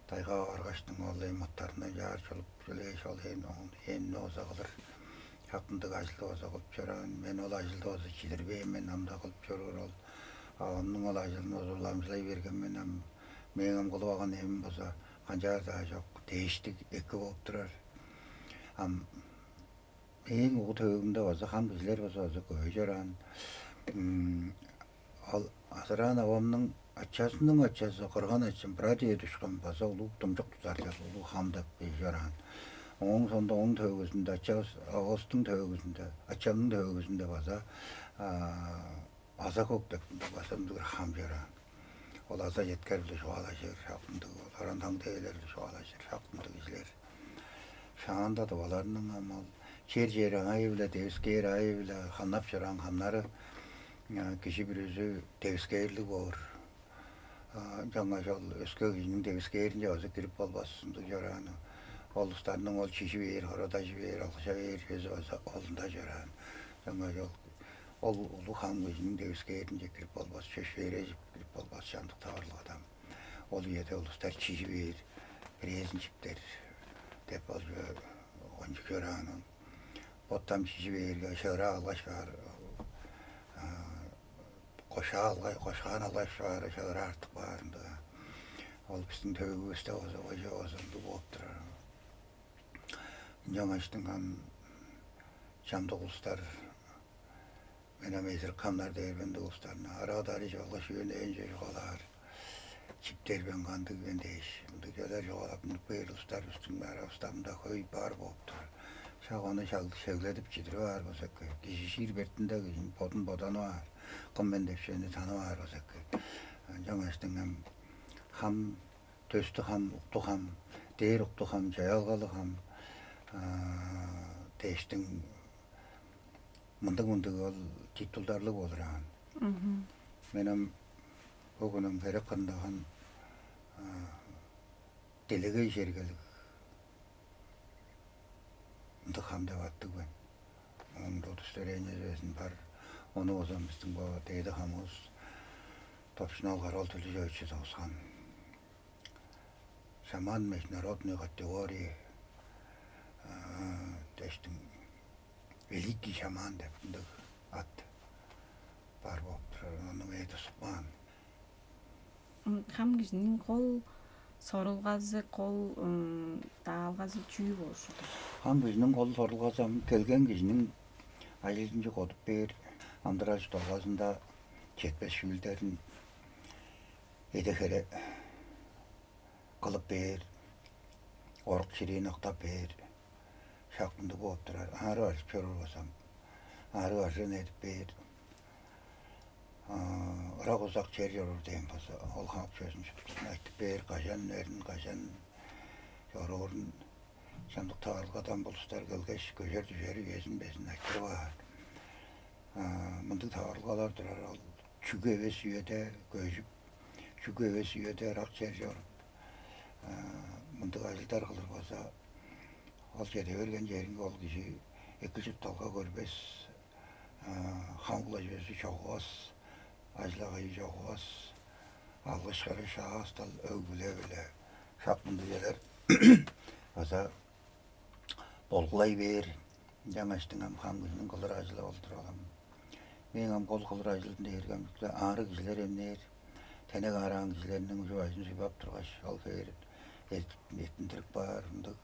тайгага баргаштың, ол эм оттарындан чаар чулуп, чүлээш, ол эм, эмни база кылыр. Шак ындыг ажылды база кылып чораан. Мен ол ажылды база чидирбээн мен, ам-даа кылып чоруур ол. Авамның ол ажылын база уламчылай берген мен. Ам мээң ам кылып алган эмим база канчаар-даа чок, дээштиг эки болуп турар. Ам эң угу төөгүмде база хам кижилер база, база көй чораан. Ол азыраан авамның ачазының ачазы, кырган ачам, бра дедушкам база улуг думчук тудар деп, улуг хам деп кижи чораан. Ооң соонда, ооң төөгүзүнде, ачавыс, ававыстың төөгүзүнде, ачамның төөгүзүнде база Аза-Көк деп база ындыг бир хам чораан. Ол аза четкер-биле чугаалажыр, шак ындыг, ол оран-таң дээлер-биле чугаалажыр, шак ындыг кижилер. Шаанда-даа оларның ам ол чер-чер аайы-биле, девискээр аайы-биле хамнап чораан хамнары кижи бүрүзү девискээрлиг боор. Ынчангаш ол өске кижиниң девискээринче база кирип болбас ындыг чораан. Ол улустарның ол чижи бээр, хорадажы бээр, алгыжа бээр чүвези база ол ында чораан. Ынчангаш ол, ол улуг хам кижиниң девискээринче кирип болбас, чөпшээрежип кирип болбас, чамдык таварылгада. Ол үеде улустар чижи бээр, бирээзин чиптер деп ол чүве кончуг чораан ол. Боттам чижи бээрге, шыырак алгаш баар, кошаа алгай-, кошкаан алгаш баар, шыырак артып баар ындыг. Ол бистиң төөгүвүсте болза, кожа болза ындыг бооп турар. Ынчангаштың ам чамдык улустар, мен ам эзирик хамнар дээр мен ындыг улустарны, арага-дарый чугаалаш, үен-ээнче чугаалаар. Чиптер бен, кандыг бен дээш, мындыг чүвелер чугаалап, мынып кээр улустар бистиң аравыста мында хөй бар болуп турар. Шак ону шаг-, шегледип чидирип аар болза эки. Кижи шиир бертинде кижи бодун боданып аар, кым мен деп чүвени танып аар болза эки. Ынчангаштың ам хам, төстүг хам, уктуг хам, дээр уктуг хам, чаяалгалыг хам, а, дээштиң мындыг-мындыг ол титулдарлыг болур аан. Мгм. Мен ам бо хүн ам херек кырындаган, а, делегей чергелиг ындыг хам деп аттыг мен. Оон удостоверениези безин бар. Ону болза бистиң бо дээди хамывыс Топчун-оол Кара-оол Төлүжевич чедип алган. Шаман международной категории, а, дээштиң великий шаман деп ындыг ат бар болуп турар. Ону мен тосуп каан. М, хам кижиниң кол сорулгазы, кол, м, даалгазы чүү болур ужурлуг? Хам кижиниң кол сорулгазы ам келген кижиниң ажылынче кодуп бээр, амыдырал-чуртталгазында четпес чүүлдерин эде-хере кылып бээр, орук-чирээн октап бээр, шак мындыг бооп турар. Аарыг-аржып чоруур болза, аарыг-аржыын эдип бээр. А, ырак-узак чер чоруур дээн болза, ол хамык чүвезин шуптузун айтып бээр, кажан үнерин, кажан чоруурун, чамдык таварылгадан улустар келгеш, көжер-дүжери, үезин безин айтырып аар. А, мындыг таварылгалар турар, ол чүгү эвес үеде көжүп, чүгү эвес үеде ырак чер чоруп, а, мындыг ажылдар кылыр болза, ол чеде берген черинге ол кижи эки чуртталга көрбес, а, хамык-ла чүвези чогувас, ажыл-агыйы чогувас, алгыш-кырыш, аас-тал, өг-бүле-биле шак мындыг чүвелер база болгулай бээр. Ынчангаштың ам хам кижиниң кылыр ажылы ол-дур ол ам. Мээң ам кол кылыр ажылым дээрге ам чүгле аарыг кижилер эмнээр, тенек аараан кижилерниң ужуп, ажын суйбап тургаш, ол хевээр эт-, эттиндирип каар ындыг,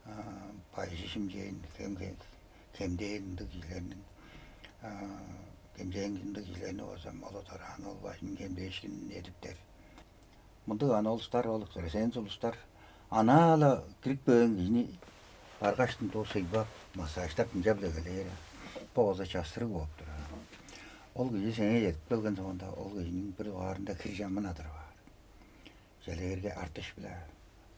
а, байжы шимчээн, хем-, хем-, хемдээн ындыг кижилерниң, а, хемчээн ындыг кижилерни болза ам ол дораан ол бажының хемдээшкинин эдиптер. Мындыг ана улустар, ол экстрасенс улустар анаа-ла кирип кээн кижини баргаштың дуу суйбап, массаждап, ынчап-ла эгелээр. Бо болза частырыг бооп турар. Ол кижи сеңээ чедип келген соонда, ол кижиниң бир дугаарында хир чамын адырып аар. Чижээлээрге, артыш-биле,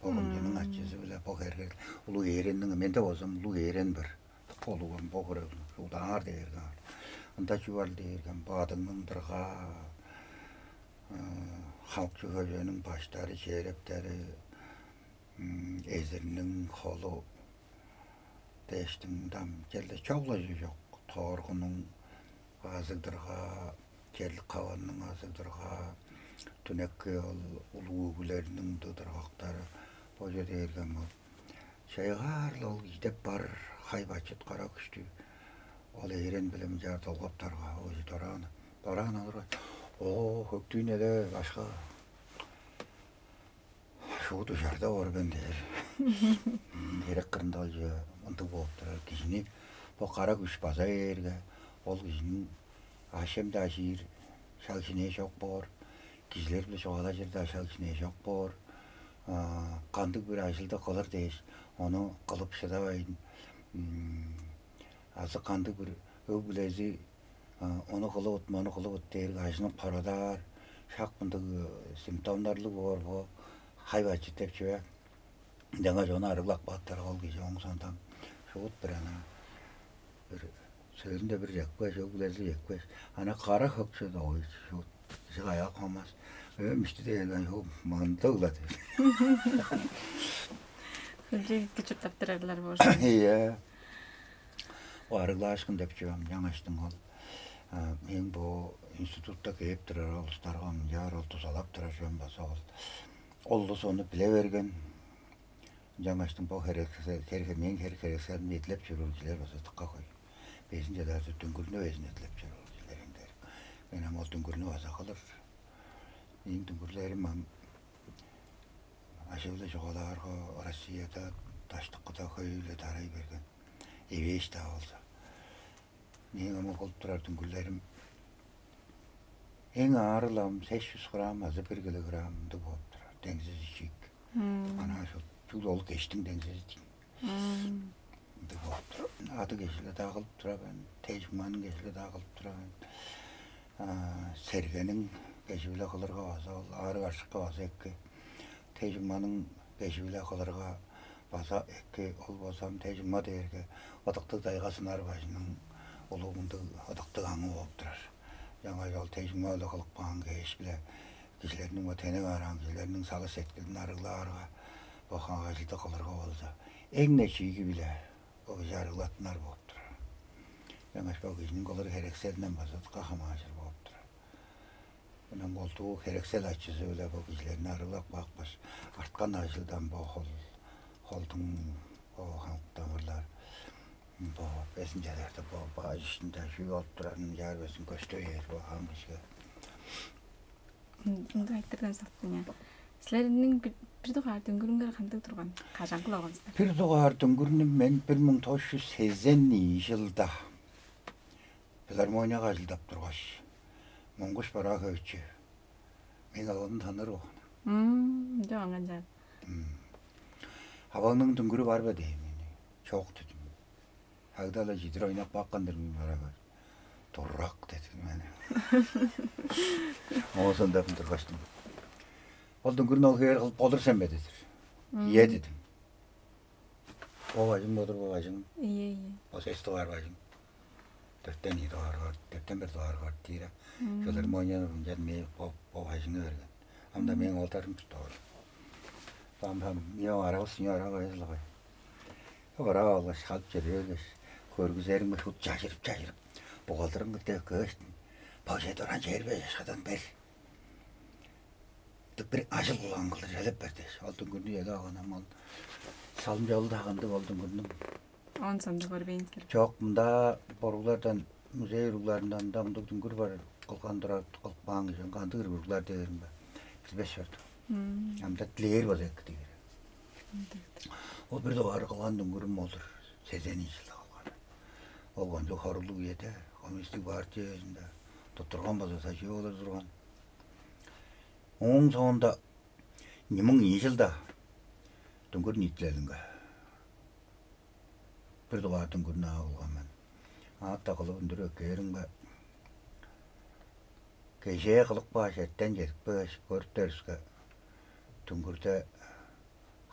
бо кымчының ачызы-биле, бо херге улуг ээренниң, менде болза улуг ээрен бар. Дыка улуг ам, бо хире удаар дээрге аар. Ында чүү бар дээрге ам, бо адыңның дыргаа, хамык чүве-, чүвениң баштары, чээрептери, эзирниң холу дээштиң, ам черле чогла чүү чок. Тооргунуң азыг-дыргаа, черлик хаванның азыг-дыргаа, дүнекке ол улуг өгүлерниң дыдыргактары, бо чүве дээрге ам ол чайгаар-ла ол кижиде бар хай-бачыт, кара күштү ол ээрен-биле мынчаар долгап тарга, ол кижи дораан, дораан алырга: «О, Хөктүүн эле башка шуут ужарда боор мен» дээр. Херек кырында ол чүве ындыг бооп турар. Кижини бо кара күш база бээрге, ол кижиниң аъш-чем-даа чиир шаг-шинээ чок боор, кижилер-биле чугаалажыр-даа шаг-шинээ чок боор. А, кандыг-бир ажылды кылыр дээш, ону кылып шыдавайн, м, азы кандыг-бир өг-бүлези, а, «Ону кылывыт, мону кылывыт» дээрге, ажынып хорадаар, шак мындыг, э, симптомдарлыг боор бо хай-бачыт деп чүве. Ынчангаш ону арыглап каапкаш, ол кижи ооң соондан шуут бир ана бир сөөлүнде бир чепкеш, өг-бүлези чепкеш, ана кара хөкчү-даа, ой, шуут кижи каяа хомас. Өөм ишти дээрге, шу мында-ла деп. Хөлчегикти чурттап турарлар боор. Ийе. Бо арыглаашкын деп чүвем, ынчангаштың ол, а, мээң бо институтта кээп турар улустарга мынчаар ол дузалап турар чүвем база ол. Ол улус ону биле берген. Ынчангаштың бо херек-, хер-, хер-, мээң херек-херекселимни эдилеп чоруур кижилер база дыка хөй. Безин чеде бээрде, дүңгүрнү безин эдилеп чоруур кижилер эңдерик. Мен ам ол дүңгүрнү база кылыр. Мээң дүңгүрлерим ам, ажыы-биле чугаалаарга, Россияда даштыкыда хөй-ле тарай берген. Эвээш-даа болза. Мээң ам ол кылып турар дүңгүрлерим Эң аары-ла ам сес чүс грамм азы бир килограмм ындыг болуп турар, деңзизи чиик. Ана ошол чүл ол кештиң деңзизи дейн. Ындыг болуп турар. Ады кежи-биле-даа кылып турар мен, тей-чуңманың кежи-биле-даа кылып турар мен. Сергениң кежи-биле кылырга база, ол аарыг-аржыкка база эки. Тей-чуңманың кежи-биле кылырга база эки. Ол болза ам тей-чуңма дээрге ыдыктыг тайга сынар бажының улуг мындыг ыдыктыг аңы болуп турар. Ынчангаш ол тей-чуңма-биле кылып каан кеш-биле кижилерниң, бо тенек аараан кижилерниң сагыш-сеткилин арыглаарга, бо хаңгажылды кылырга болза, эң-не чииги-биле бо кижи арыглаттынар болуп турар. Ынчангаш бо кижиниң кылыр херекселинден база дыка хамааржыр болуп турар. Ынчан колдуу херексел ачызы-биле бо кижилерни арыглап каапкаш, арткан ажылдан бо хол, холдуң бо хамык тамырлар, бо безин чеде бо баш иштинде чүү болуп турарын чаар безин көстү бээр бо хамык кижиге. Ындыг айтырдан сактыня. Силерниң бир, бир дугаар дүңгүрүңер кандыг турган? Кажан кылып алган силер? Бир дугаар дүңгүрнү мен бир муң тос чүс сезен ийи чылда филармонияга ажылдап тургаш, Монгуш Бараахович мени оон таныыр болган. Мм, жок, аңган жаат. Абаңның дүңгүрү бар бе дээн мени. Чок дедим. Агдала чидир ойнап каапкан-дыр мен барага. Дурак дедим мен. Оозунда тургаштым. Ол дүңгүрүн ол хевээр кылып болур сен бе дедир. Ийе дедим. Бо бажың бодур бо бажың. Ийе, ийе. Бо сес дугаар бажың. Дөрттен ийи дугаар бар, дөрттен бир дугаар бар тиире. Филармонияны мынчан мээ бо бо бажыңы берген. Анда мээң олдарым туттугар. Бам бам мээ арабыз сүйе арабыз лагай. Ыбыраа алгаш, халып чеде бергеш, көргүзеримге шут чажырып-чажырып, бугалдырымга дег кыыштым. Бо чеде оран чербе чашкадан бер. Дык бир ажыл кылган кылдыр чедип бер дээш, ол дүңгүрнү чедип алганам ол. Салым чолу дагындыг ол дүңгүрнүң. Он сондуг көрбейн силер. Чок, мында боруглардан, музей уругларындан да мындыг дүңгүр бар кылган турар, кылып каан кижи кандыг уруглар дээрин бе? Билбес чордум. Амда дилээр болза эки дээр. Ол бир дугаар кылган дүңгүрүм болур. Сезен ийи чылда кылган. Ол кончуг хоруглуг үеде коммунистик партия үезинде туттурган болза сажыы болур турган. Ооң соонда ийи муң ийи чылда дүңгүр ниитилелинге бир дугаар дүңгүрнү ап алган мен. Аатта кылып үндүрүп эккээримге кежээ кылып кааш, эртен чедип кааш, көрүптеривиске дүңгүрде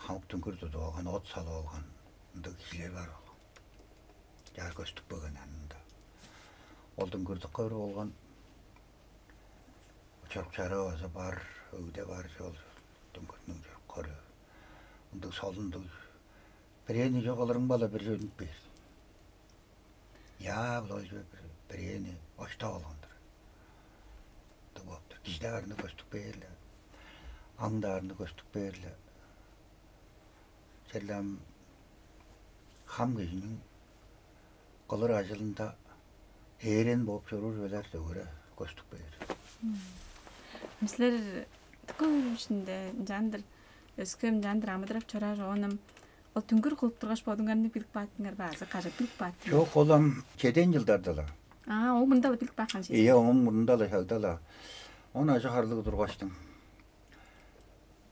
хамык дүңгүр тудуп алган, от салып алган ындыг кижилер бар болган. Чаар көстүп келген анында. Ол дүңгүр дыка бир болган чорук чарыы база бар, өгде бар чол дүңгүрнүң чорук көрү. Ындыг солун ындыг. Бирээни чок алырың бала бир чөнүп бээр. Яа, былайчы бир бирээни оштап алган-дыр. Ындыг болуптур. Кижи даарны көстүп бээрле. Аң даарны көстүп бээрле. Черле ам хам кижиниң кылыр ажылында ээрен бооп чоруур чүвелер дөгере көстүп бээр. Силер тыка өөрүшүнде ынчаандыр өскем ынчаандыр амыдырап чорааш, оонам ол дүңгүр кылып тургаш, бодуңарны билип кааттыңар бе азы кажап билип кааттыңар? Чок, ол ам чеден жылдарда-ла. А, ол мында-ла билип каапкан сиз? Ийе, оң мурнунда-ла, шагда-ла. Он ажы харлыг тургаштың.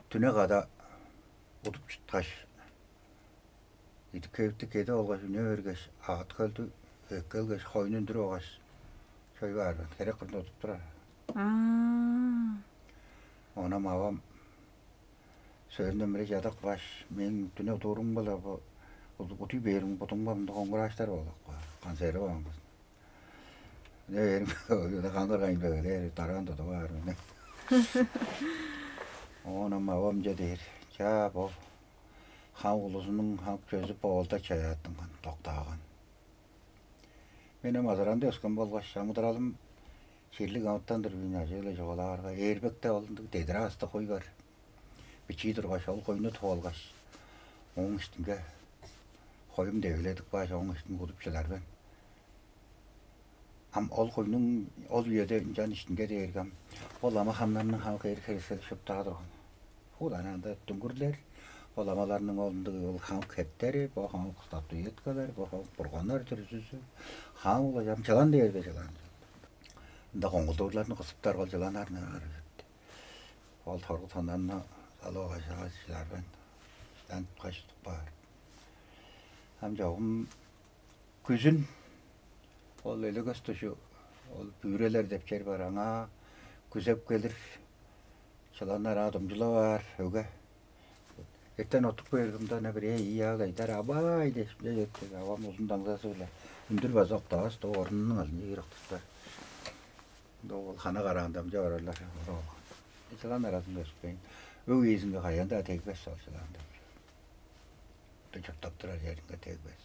Дүне када удуп чыткаш, идик-хевиттиг кеде болгаш, үне бергеш, аът-хөлдү эккелгеш, хойну үндүрүп алгаш, чой баар мен. Херек кырында удуп турар. Аа. Оон авам сөөрүнден бир чадап кааш, мээң дүне удуурум-биле бо удуй бээримге, будумга мындыг оңгурааштар болуп каар. Консерва аңгызын. Үне бээримге, каңгыр кайын бегелээр, дараан тудуп аар мен. Оон ам авам че дээр: «Чаа, бо хамык улузунуң хамык чөзү бо оолда чаяаттынган, доктааган». Мен ам азыранды өскен болгаш, амыдыралым чирлик амытан-дыр мен, ажыы-ла чугаалаарга, Ээрбекте ол ындыг дедир аастыг хуй бар. Бичии тургаш, ол хуйну тып алгаш, ооң иштинге хоюм девиледип кааш, ооң иштинге удуп чыдар мен. Ам ол хуйнуң ол үеде ынчан иштинге дээрге ам ол ама хамнарның хамык эр херекселдиг шуптаа турган. Хууда ана анда дүңгүрлер, ол амаларның ол ындыг ол хамык хептери, бо хамык статуэткалар, бо хамык бурганнар дүрзүзү, хамык улажам чылан дээрге чылан. Ында коңгулдуурларны кызыптар ол чыланнарны аар. Ол торгу тоннарны салып алгаш, чыларбайн. Чылан каш тутуп каар. Ам чогум күзүн ол Өлүгөс дужу, ол Бүрелер деп чер бар, аңаа күзеп келир. Чыланнар аңаа думчулап аар өге. Эртен оттуп кээрге, мында ана бир эй ийи аал айдар: «Авай!» — дээш, мынча четтиг. Авам узун даңзазы-биле үндүр база октавас, доо орнунуң алынча киир октаптар. Доо ол хана караанда мынча орарлар, ора болган. Чылан аразынга өспейн, өг иезинге кайыын-даа тегбес ол чылан деп. Чурттап турар черинге тегбес.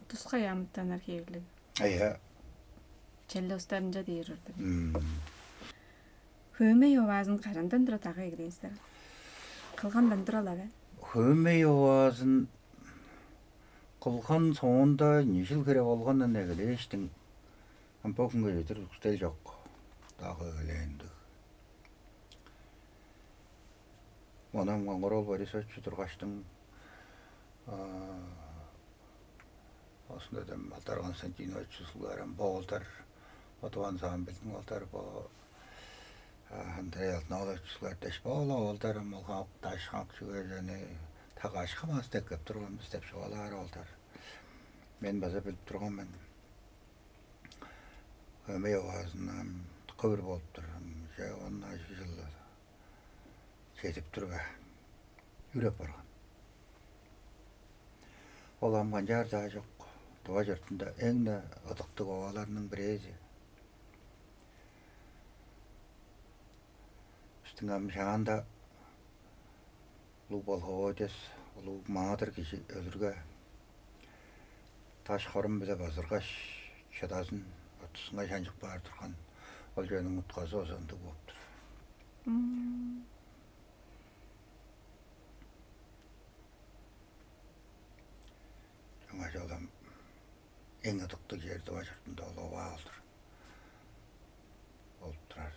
Тускай амытаннар хевирлиг. Ая. Челле устарынча дээр ордур. Хөөмей оваазын карандан тура дагы эгелээстер? Кылгандан тура-ла бе? Хөөмей оваазын кылган соонда, нижил хире болгондан эгелээштиң, ам бо хүнге чедир үстел чок. Дагы эгелээндиг. Монам Коңгар-оол Борисович тургаштың, оозунда дем Алдар Константинович Сулгарам, бо оолдар, бо Тываның саамбылдың оолдар, бо Андрей Алтын-оолович Сулгар дээш, бо-ла оолдар ам ол хамык даш хамык чүве чүвени так ашкамас деп кеп турган бис деп чугаалаар оолдар. Мен база билип турган мен. Хөөмей оваазындан кыбыр болуп тур. Че, он ажыг чыл чедип тур бе? Үреп барган. Ол ам канчаар-даа чок. Тыва чуртунда эң-не ыдыктыг овааларның бирээзи. Бистиң ам шаанда улуг полководец, улуг маадыр кижи өлүрге, даш хорум-биле базыргаш, шыдазын, оттузунга шанчып баар турган. Ол чүвениң утказы база ындыг болуп тур. Чаңгаш ол ам эң ыдыктыг чер Тыва чуртунда ол оваа ол-дур. Болуп турар.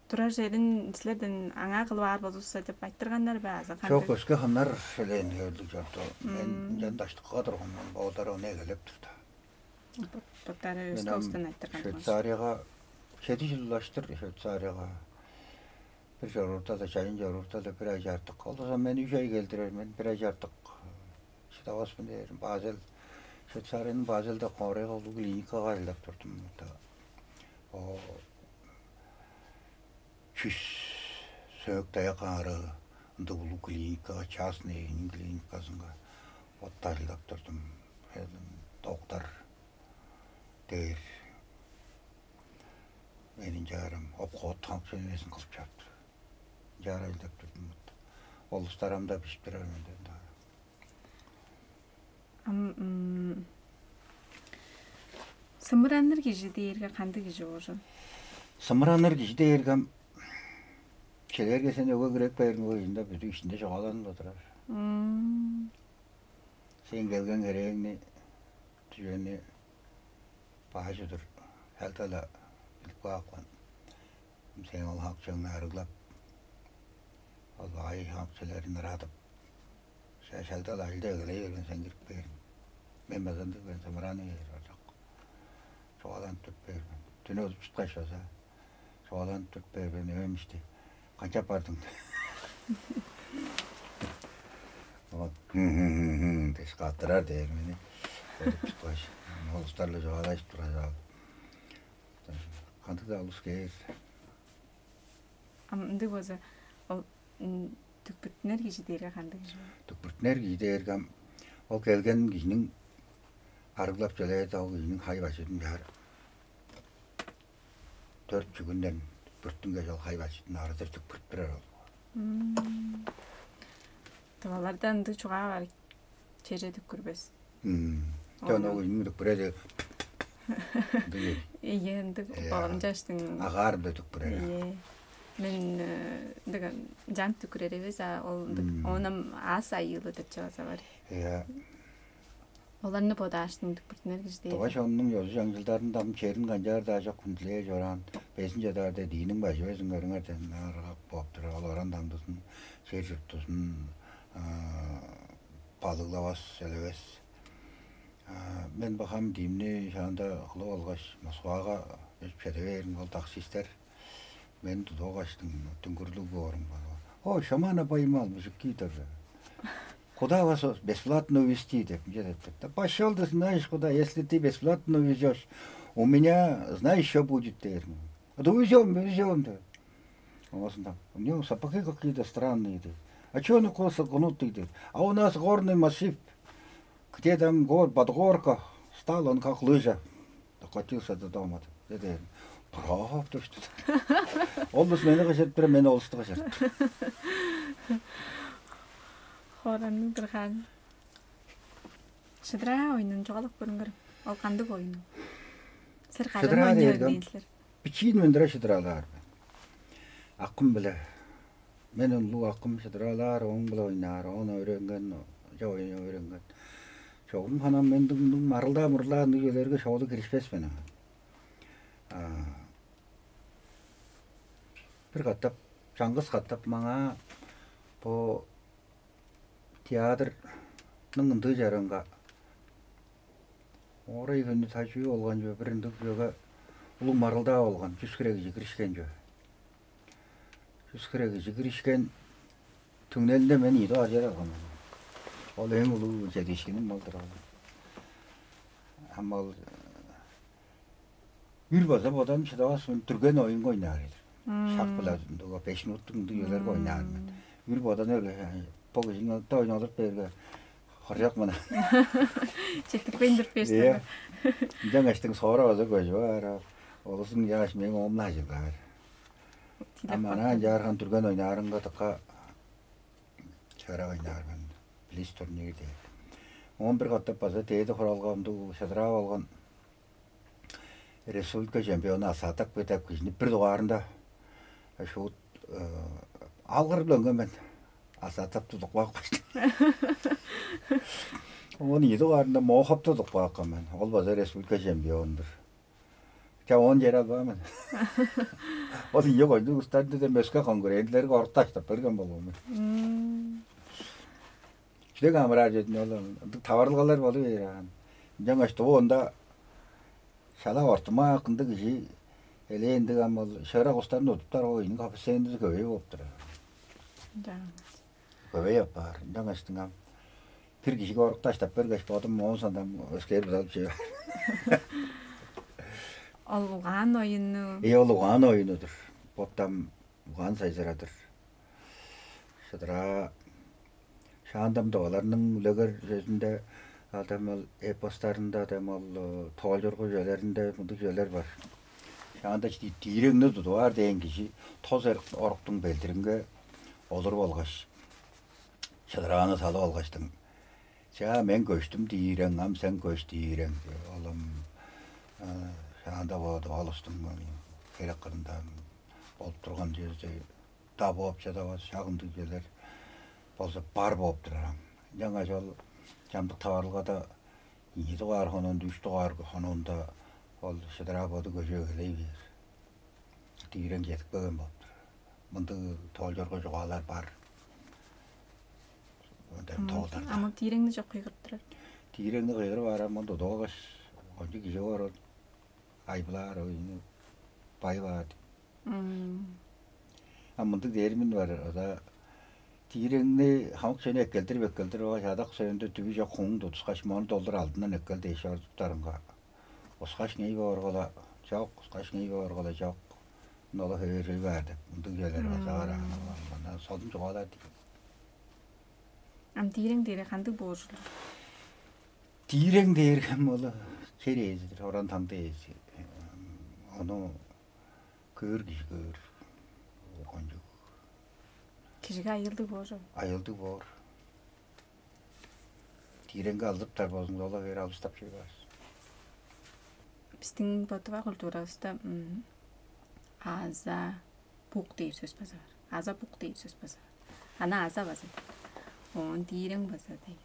Турар черин силерден аңаа кылып аар болзувусса деп айтырганнар бе азы кандыг? Чок, өске ханнар элээн өөрдүг чорду. Мен ынчан даштыкка турган мен, боолдар ону эгелеп турду. Боттары өске улустан айтырган. Швейцарияга чеди чыл улаштыр, Швейцарияга бир чоруурда-ла, чайын чоруурда-ла бир ай чартык. Ол болза мен үш ай келдирер мен, бир ай чартык шыдавас мен дээрим. Базел, Швейцарияның Базелде хоорайга улуг клиникага ажылдап турдум. О, чүс сөөк-даяк аарыы, ындыг улуг клиникага, частный клиниказынга отта ажылдап турдум. Доктор дээр. Мен ынчаарым обход хамченесин кылып чаптыр. Ынчаар ажылдап турдум. Ол улустар ам-даа бижип турар менден-даа. Ам сымыраныр кижи дээрге кандыг кижи болчу? Сымыраныр кижи дээрге ам, челээрге сен өге киреп кээрин, ол ында бүдү иштинде чугааланып турар. Сен келген херээңни, чүвени бааш удур, хелде-ла билип каапкан. Сен ол хамчаңны арыглап, ол багай хамчыларын ырадып, шашалдал ажылда эгелей берген, сен кирип бээрин. Мен база ындыг мен, сымыраны бээр ожок. Чугааланып туруп бээр мен. Дүне узуп чыткаш база чугааланып туруп бээр мен, эвем ишти. Канчап бардың? Деш каттырар дээр мени. Узуп чыткаш, улустарла чугаалашып турар. Кандыг-даа улус кээр. Ам ындыг болза, ол дүкпүртүнер кижи дээрге кандыг кижи? Дүкпүртүнер кижи дээрге ам ол келген кижиниң арыглап чүлээрде, ол кижиниң хай-бачыдын баар дөрт чүгүнден дүкпүртүнгеш, ол хай-бачыдын арыдыр дүкпүртүп турар ол. Тываларда ындыг чугаа бар. Черже дүкпүрбес. Жана ол үнүң дүкпүрер. Ийе, ындыг болган жаштың. Агаарымда дүкпүрер. Ийе. Мен ындыг жан дүкпүрер эвес, а ол ындыг. Оонам аас айыылы деп чыгаза бар. Иә. Оларны бодааштың дүкпүртүнер кижи дээр. Тываш оннуң ёзу жаңчылдарында ам черин канчаар-даа чок хүндүлээр чораан, безин чадаар де дииниң бажы безин көрүңер ден аргак болуп тур. Ол оран даңдызын, чер чурттузун балыглавас, элевес. Мен бахам диимни шаанда кылып алгаш, Москвага өчүп чеде бээрим, ол таксистер мени тудуп алгаштың дүңгүрлүг боорум бар. О, шамана поймал, мужики, деп. Куда вас бесплатно увезти деп, мынча деп. Да пошёл ты, знаешь куда, если ты бесплатно увезешь, у меня, знаешь, что будет, дээрим. Да увезем, увезем, деп. Оозунда, у него сапоги какие-то странные, дейт. А чё он косо гнутый, дейт. А у нас горный массив, где там гор, под горка, стал он как лыжа, докатился до дома, дейт. Деден, прав, точно. Ол улус мени кыжырып тура, мен ол улусту кыжырып тур. Хоранның турган. Шыдыраа оюнун чугаалап көрүңер. Ол кандыг оюн? Сер кайдан Шыдыраа ойнаар дээрге дейн силер? Бичиин мен дыра шыдыраалаар мен. Акым-биле. Мен улуг акым шыдыраалаар, ооң-биле ойнаар, оон өөренген, ча ойун өөренген. Чогум ханам мен дың марылдаа мурулаа ындыг чүвелерге шоолу киришпес мен. А, бир катап, чаңгыс катап маңаа бо театрның ындыы чарыынга оорай хүнү тажыы болган чүве, бир ындыг чүвеге улуг марылдаа болган, чүс хире кижи киришкен чүве. Чүс хире кижи киришкен, түңнелинде мен ийи дугаар чер алган мен. Ол эң улуг чедиишкиним ол-дур ол. Ам ол үр база бодан шыдавас мен, дүрген оюнга ойнаар эдир. Шак-биле ындыг беш минуттуг ындыг чүвелерге ойнаар мен. Үр бодан өрге, бо кижиң да ойналып берге хоржок мына. Четтикпейн туруп Иә. Берсин. Ынчангаштың соора база көжүп аар. Олузун яаш мээң оомна ажылгаар. Ам ана ынчаарган дүрген ойнаарынга тыкка чыгара ойнаар мен. Билис турнир дээр. Он бир катап база дээди хуралга ындыг шыдыраа болган республика чемпиону Асаатак бедап кижини бир дугаарында шуут алгыр биле мен Асаатап тудуп каапкаштым. Оон ийи дугаарында Мохоп тудуп каапкан мен. Ол база республика чемпиондур. Ча оон чер албаан мен. Ол ийи койду устарында да мөске конкурентлерге орукташтап берген болгон мен. Чүдек амыраар чедин ол ындыг таварылгалар болу бээр аан. Ынчангаш дуу онда шала ортумаак ындыг кижи элээн ындыг ам ол шыырак устарны удуптар ол ийниң капысенди көбей болуп турар. Да. Көбей апаар. Ынчангаштың ам бир кижиге орукташтап бергеш бодум оон сандан өскээр бузалып чүве. Ол угаан оюну. Э, ол угаан оюнудур. Боттам угаан сайзырадыр. Шыдыраа шаандам дугаларның үлегер сөзүнде адам ол эпостарында адам ол тоолчургу чүвелеринде мындыг чүвелер бар. Шаанда дииреңни тудуп аар дээн кижи тос оруктуң белдиринге олур болгаш шыдырааны салып алгаштың. Чаа мен көштүм диирең, ам сен көш диирең. Олум шаанда бооду ол устуң херек кырында болуп турган чүвези да бооп чадавас шагындыг чүвелер болза бар бооп турар ам. Ынчангаш ол чамдык таварылгада ийи дугаар хонуунда, үч дугаар хонуунда ол шыдыраа боду көжүп эгелей бээр. Диирең чедип келген болуп тур. Мындыг тоолчорго чугаалар бар. Ындан тоолдар. Ама дииреңни чок кыйгырып турар. Дииреңни кыйгырып аарам мында доогаш ончу кижи боор ол айбылаар оюну бай баар. А мындыг дээрмин бар. Ода дииреңни хамык чөне эккелдирип эккелдирип ага чадак союнда түбү чок куңун тутускаш мону долдур алдындан эккел дээш ордуптарынга. Ускаш ңей бооргала чок, ускаш ңей бооргала чок. Нола хевержей баар деп мындыг чүвелер база бар аңаа. Солун чугаалаар дейм. Ам диирең дээри кандыг боожулур? Диирең дээргем ол чер ээзидир, оран таңды ээзи. Ону көөр кижи көөр. Кончуг. Кижиге айылдыг боожу. Айылдыг боор. Дииреңге алзыптар болзуңза ола бээр албыстап чүве баар. Биздин ботуба культурабызда аза бук дээр сөс база бар. Аза бук дээр сөс база бар. Ана аза база. Оон диирең база дээр.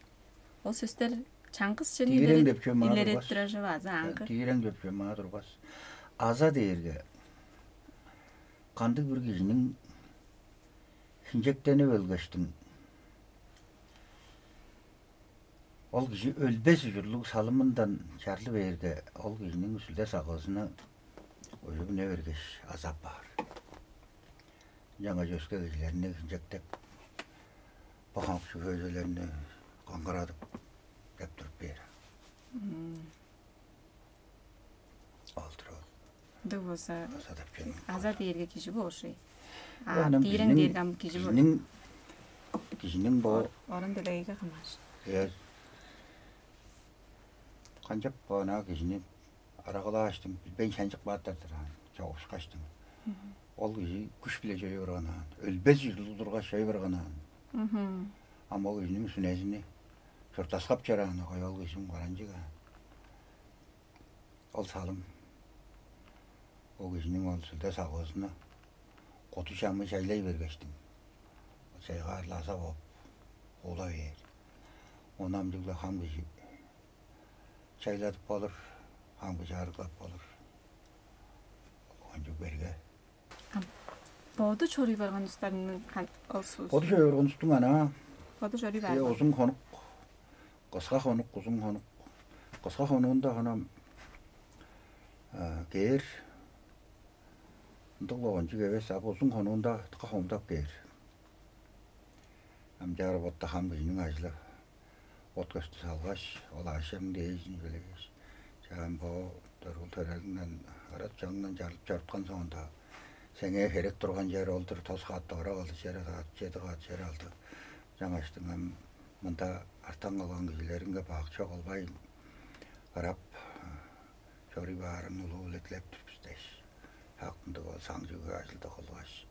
Ол сөстер чаңгыс чүве Диирең деп чүве маа илерет турбас. Турар чүве аза аңгы. Диирең деп чүве маа турбас. Аза дээрге кандыг бир кижиниң хинчектенип өлгештиң Ол кижи өлбес ужурлуг салымындан чарлы бээрге, ол кижиниң сүлде-сагыызын уже бүне бергеш, азап баар. Ынчангаш өске кижилерни хинчектеп, бо хамык чүве-, чүвелерни коңгарадып, деп туруп бээр. Ол-дур ол. Ындыг болза, Аза деп чүвени аза дээрге кижи боор ши. А, Янам диирең кижиниң, дээрге ам кижи боор. Кижиниң, кижиниң бо Ор-, орун делегейге хамааржыр. Э, канчап бо ана кижини арагалааштың, билбейн шанчып кааттар-дыр аан, чогушкаштың. Ол кижи күш-биле чоруй барган аан. Өлбес ужурлуг тургаш чоруй барган аан. Ам ол кижиниң сүнезини чурттаскап чораан, кой, ол кижиниң каранчык аан. Ол салым ол кижиниң ол сүлде-сагыызын куду-чамы чайлай бергештиң, ол чайгаар лаза бооп, хуула бээр. Ону ам чүгле хам кижи чайладып болур, хам кижи арыглап болур. Кончуг берге. А боду чоруй барган улустарның хан-, ол су-, Боду чоруй барган улустуң ана. Боду чоруй Э, барган. Узун хонук, кыска хонук, узун хонук. Кыска хонуунда ханам, а, кээр. Ындыг-ла кончуг эвес, а узун хонуунда дыка хомудап кээр. Ам чаа боду хам кижиниң ажылы. От-көстү салгаш, ол аъш-чемниң дээжин чүвелегеш, чаа ам бо дөргүл-төрелиңден, ырат-чаңыңдан чарлып чоруткан соонда, сеңээ херек турган чер ол-дур, тос каът дора кылдыр чер алды, чеди каът чер алды. Ынчангаштың ам мында артан калган кижилериңге бак чок кылбайн, ырап чоруй баарыңны улуу-биле дилеп тур бис дээш, шак ындыг ол саңчыг ажылды кылгаш,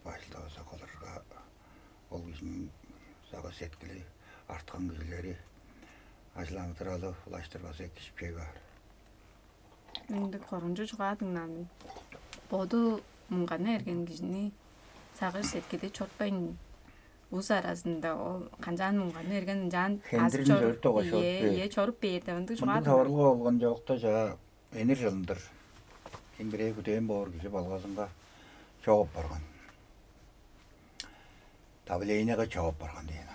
башылдаваза кылырга, ол кижиниң сагыш-сеткили, арткан кижилери, ажыл-амыдыралы улаштыр база экижип чоруй баар. Ындыг коргунчуг чугаа дыңнаан мен. Боду муңганы эрген кижини сагыш-сеткили чоруппайн, улус аразында ол канчаан муңганы эрген, ынчаан Хендирин азып чоруп, чоруп, тога чоруп Ийе, бээр. Ийе, чоруп бээр деп ындыг чугаа Мындыг дыңнаан. Таварылга болган чоокта чаа Энир чылын-дыр. Эң бирээ күдээн боор кижи балгазынга чок апарган. Давлениеге чок апарган дээн.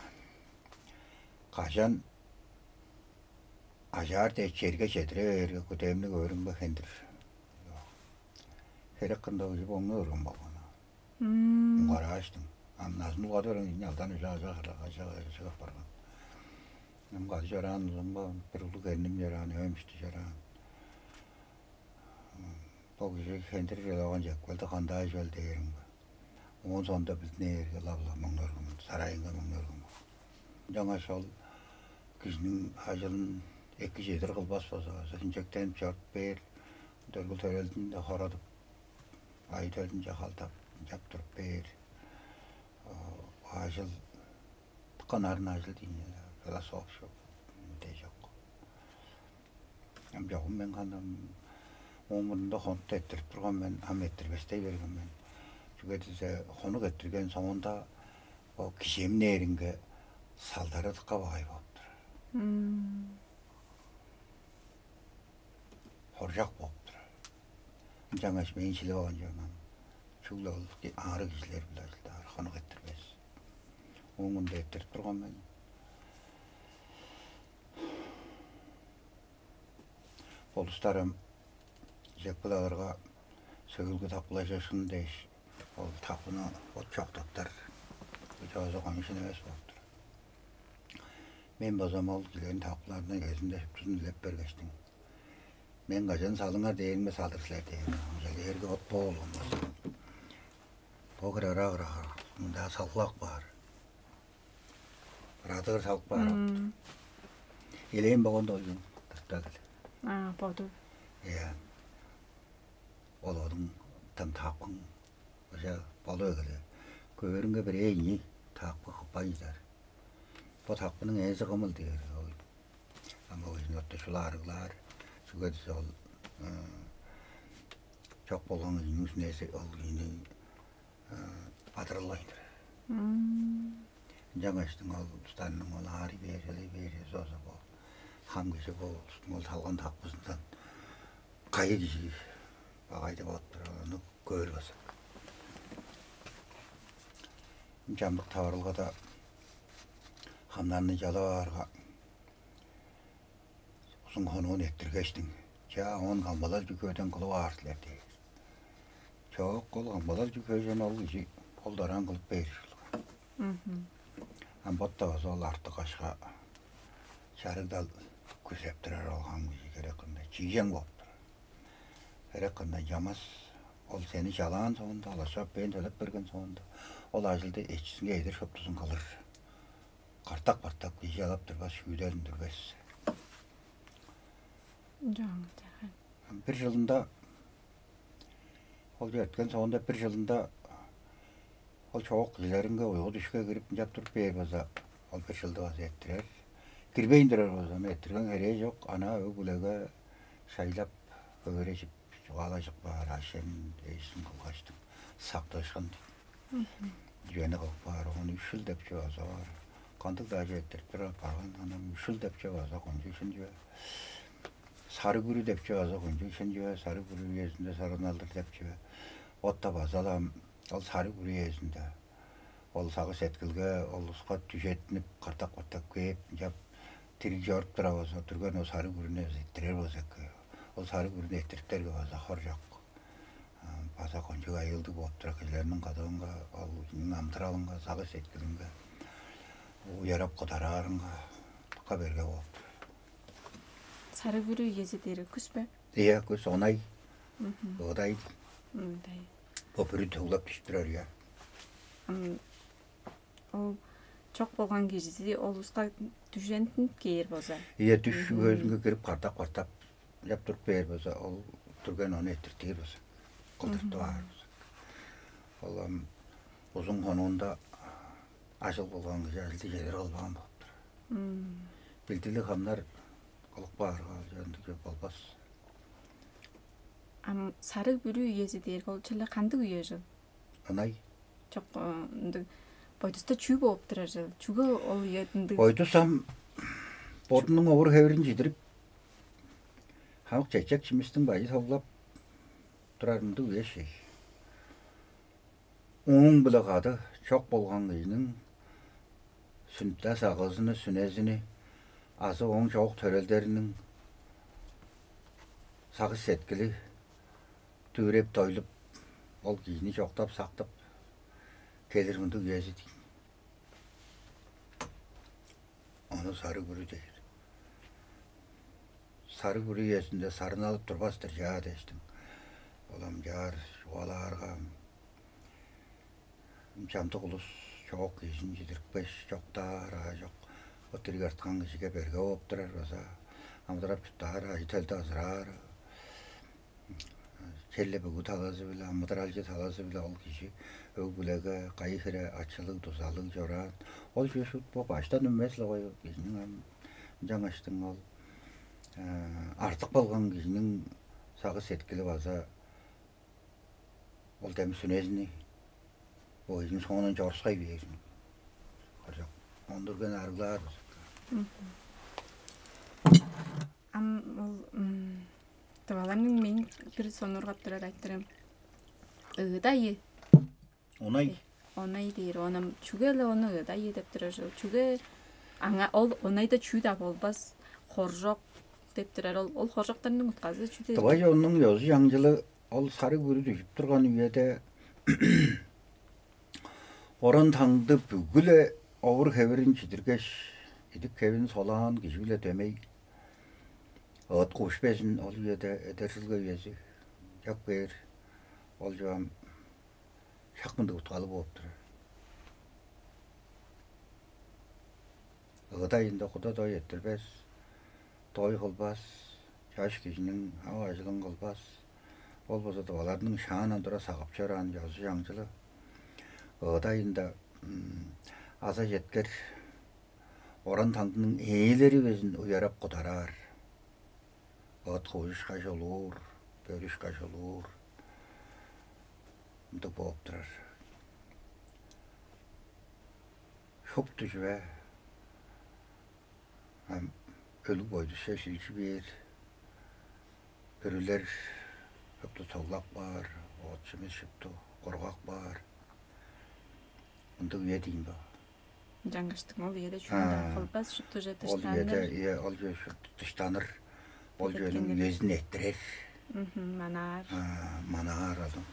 Кажан ажаар дээш черге чедире бээрге, күдээниң өөрүнге хендир. Херек кырында кижи боңну көрген болган. Мм. Муңгарааштың. Ам назын улгады берген кижини алдан уже ажа-, ажа-, ажа-, ажа апарган. Ам кады чораан улумга бир улуг эрним чораан, өөм ишти чораан. Бо кижи хендир чылаган чек келди, кандаа чүвел дээриң бе? Оон соонда билдинээрге, ылап-ла муңнарган, сарайынга муңнарган. Ынчангаш ол кижиниң ажылын эки чедир кылбас болза, база хинчектенип чоруп бээр, дөргүл-төрелдин-даа хорадып, ай-төлүн чахалдап, ынчап туруп бээр. Ажыл, дыка нарын ажыл дийин, философ чок, мындай чок. Ам чогум мен кандам ооң мурнунда хонукту эрттирип турган мен, ам эрттирбестей берген мен. Чүге дизе, хонук эрттирген соонда, бо кижи эмнээринге салдары дыка багай болуп турар. Хоржок болуп турар. Ынчангаш мээң шилип алган чонум чүгле ол аарыг кижилер-биле ажылдаар, хонук эрттирбес. Ооң мурнунда эрттирип турган мен. Болустарым чек-биле алырга, сөөлгү такпылажышкын дээш, ол такпыны от чоктаптар. Чоозу кончуг шын эвес болуптур. Мен база ол кижилерниң такпыларының эгезинде шуптузун дилеп бергештиң, мен кажан салыңар дээримге салдыр силер дээн. Ынча дээрге от бо болган болза, бо кире ырак-ырак, мында салгылак баар. Ырадыыр салып каар. Элээн болганда ол чүн тыртпа келе. А, боду. Иә. Ол одуң там таакпың уже болу эгеле. Көөрүңге бирээ ийи таакпы кыппайн чыдар. Бо таакпының ээзи кымыл дээр ол. Ам ол кижини отта шула арыглаар. Чүге дизе ол чок болган кижиниң сүнези ол кижини адырылгайн-дыр. Ынчангаштың ол улустарның ол аарый бээр, чылый бээр чүвези болза, бо хам кижи бо улустуң ол салган такпызындан кайы кижи багай деп алып турар, ону көөр база. Чамдык таварылгада Амнарны чалап аарга, узун хонуун эрттиргештиң: «Чаа, оон камгалал чүведен кылып аар силер» — дээр. «Чок, ол камгалал чүвезин ол кижи ол дораан кылып бээр ужурлуг». Ам бот-даа база ол артык ашка чарыгдал күзеп турар ол хам кижи херек кырында чиижең болуп турар. Херек кырында чамас, ол сени чалаан соонда, ол ашап бээн төлеп берген соонда, ол ажылды эчизинге эдер шуптузун кылыр. Картак-картак кижи чалап турбас, шүүдел үндүрбес. Ынчангы чарган. Бир чылында, ол чөөрткен соонда бир чылында ол чоок кижилеринге уйгу дүшке кирип ынчап туруп бээр база, ол бир чылды база эрттирер. Кирбейн турар база, ону эрттирген херээ чок, ана өг-бүлеге шайлап, өөрежип, чугаалажып баар, аъш-чем эжизин кылгаштың сактыышкын чүвени кылып баар, оон үш чыл деп чүве база бар. Кандыг-даа чүве эрттирип турар барган, анан үш чыл деп чүве база кончуг шын чүве. Сарыг бүрү деп чүве база кончуг шын чүве, сарыг бүрү үезинде сарыналдыр деп чүве. Отта база-ла ам ол сарыг бүрү үезинде ол сагыш-сеткилге, ол улуска дүжеттинип, картак-картак кээп, ынчап дириг чоруп турар болза, дүрген ол сарыг бүрүнү эрттирер болза эки. Ол сарыг бүрүнү эрттириптерге база хор чок. База кончуг айыылдыг болуп турар, кижилерниң кадыынга, ол кижиниң амыдыралынга, сагыш-сеткилинге уярап кудараарынга дыка берге болуп турар. Сарыг бүрү үези дээри күс бе? Ийе, күс, он ай. Ыыдай. Ыыдай. Бо бүрү төглеп дүшүп турар, ийе. Ам ол чок болган кижизи ол улуска дүжентинип кээр болза. Ийе, дүш үезинге кирип, картап-картап чап туруп бээр болза, ол дүрген ону эрттиртир болза, кылдыртып аар болза. Ол ам узун хонуунда ажыл кылган кижи ажылды чедер кылбаан болуп турар. Билдиглиг хамнар кылып каарга, ол чон дыгы болбас. Ам сарыг бүрү үези дээрге ол чүле кандыг үе чыл? Ынай. Чок, ындыг бойдуста чүү бооп турар чыл? Чүге ол үе ындыг? Бойдус ам бодунуң овур-хевирин чидирип, хамык чечек-чимистиң бажы соглап турар ындыг үе шей. Ооң-биле кады чок болган кижиниң сүнде сагыызыны, сүнезини азы ооң чоок төрелдериниң сагыш-сеткили дүвүреп-дойлуп, ол кижини чоктап-сактып келир мындыг үези дийин. Ону сарыг бүрү дээр. Сарыг бүрү үезинде сарыналып турбас-тыр чаа дээштиң. Ол ам чаар чугаалаарга, чамдык улус чоок кижини чидирипкеш, чоктаар аа чок, бо дириг арткан кижиге берге бооп турар база, амыдырап-чурттаар, ажы-төлдү азыраар. Черле бүгү талазы-биле, амыдыралчы талазы-биле ол кижи өг-бүлеге кайы хире ачылыг, дузалыг чораан. Ол чүве шуут бо баштан үнмес-ле коюп, кижиниң ам ынчангаштың ол артып калган кижиниң сагыш-сеткили база ол дем сүнезини бо кижиниң соондан чорускай бээр. Кыржак ондурген арыглаар болза. Ам ол тываларның мээң бир сонургап турар айтырым. Ыыдайы. Онай. Онай дээр, онам чүге-ле ону ыыдайы деп турар чүве? Чүге аңаа ол онайда чүү-даа болбас, хоржок деп турар. Ол ол хоржоктарның утказы чүү дээр? Тывай чоннуң ёзу-чаңчылы ол сарыг бүрү дүжүп турган үеде оран-таңды бүгү-ле овур-хевирин чидиргеш, идик-хевин солаан кижи-биле дөмей ыыткуш безин ол үеде эдержил көвези чок бээр. Ол чугам шак мындыг уткалыг бооп турар. Ыыдайында куда дой эрттирбес, дой кылбас, чаш кижиниң ам ажылын кылбас. Ол болза тываларның шаандан тура сагып чораан ёзу-чаңчылы. Ыыдайында аза четкер оран-таңдының ээлери безин уярап кудараар. Ыыткуушка чулуур, бөрүшке чулуур ындыг бооп турар. Шупту чүве ам өлүг бойдуска шилчи бээр, бүрүлер шупту соглап каар, оът-чимис шупту кургап каар. Ындыг үе дийин бо. Чаңгыштың ол ийеде чүнү-даа кылбас, шупту же дыштаныр. Ол ийеде, ие, ол же шупту дыштаныр. Ол чүвениң үезин эрттирер. Манаар. Манаар алым.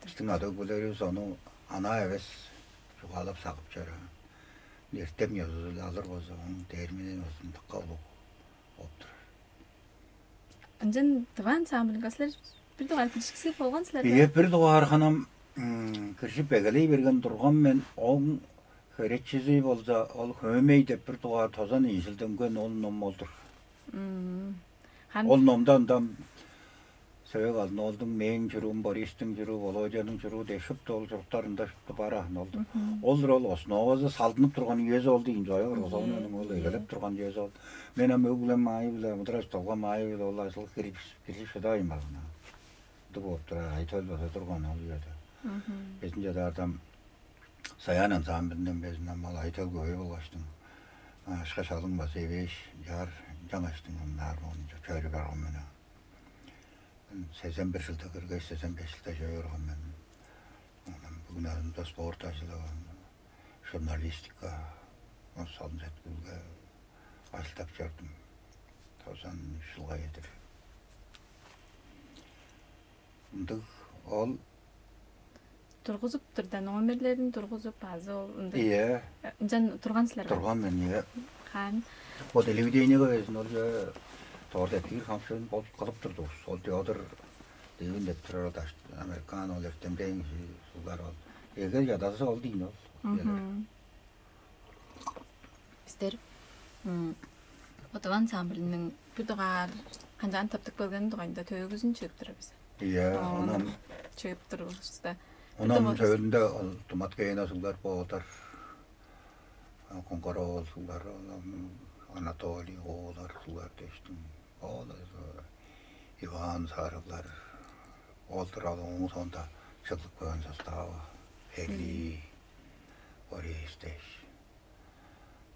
Бистиң ада-өгбелеривис ону анаа эвес чугаалап сагып чораан. Эртем ёзузул алыр болза, оң дээрминен узундукка улуг болуп турар. Ынчан дыван саамбылынга силер бир дугаар киришкиси болган силер. Ийе, бир дугаар ханам киржип эгелей берген турган мен, оң херечизи болза ол хөөмей деп бир дугаар тозан ийжилденген ол ном болдур. Ол номда ындам Сөбек Алдын-оолдуң, мээң чуруум, Бористиң чуруу, Володяның чуруу дээш шупту ол чуруктар ында шупту бар аан ол. Ол-дур ол основазы салдынып турган үези ол дейин, чоя кыргызовнуң ол эгелеп турган үези ол. Мен ам өг-бүлем маайы-биле, мудураш долга маайы-биле ол ажылга кирип кирип шыдавайн барган. Ындыг болуп турар, айтып база турган ол үеде. Безин чадаардам Саян ансамблинден безин ам ол айтал көй болгаштың, ашка шалың база эвээш, чаар чаңаштың ынаар боонча чөөрү барган мен. Сезен бир жылда киргеш, сезен беш жылда чөй барган мен. Онан бүгүн азында спорт ажылы, журналистика, салын сеткүүлге ажылдап чордум. Тозан үч жылга чедир. Ындыг ол Тургузуптур да, номерлерин тургузуп, азы ол ындыг. Ийе. Ынчан турган силер бе? Турган мен, ийе. Хаан. Бо телевидениеге безин ол же Тоорда Эпир хамшын болуп кылып турдувус. Ол Теодор Девин деп турар ол даш-, американ ол эртемден кижи сулар ол. Эге чадазы ол дейн ол. Мгм. Бистер Бодован ансамбльның бир дугаар канчаан таптык болганы дугайында төөгүзүн чыып турар бис. Иә, Оон онан чыып турувуста. Онан Бир дугаар- сөөлүндө ол Тумат Кейна сулар боодар. Конгор оол сулар, Анатолий оолар сулар дештим. Ол Иван Сарыглар. Ол туралы оң сонда чыглып көөөн состава. Хели, Борис деш.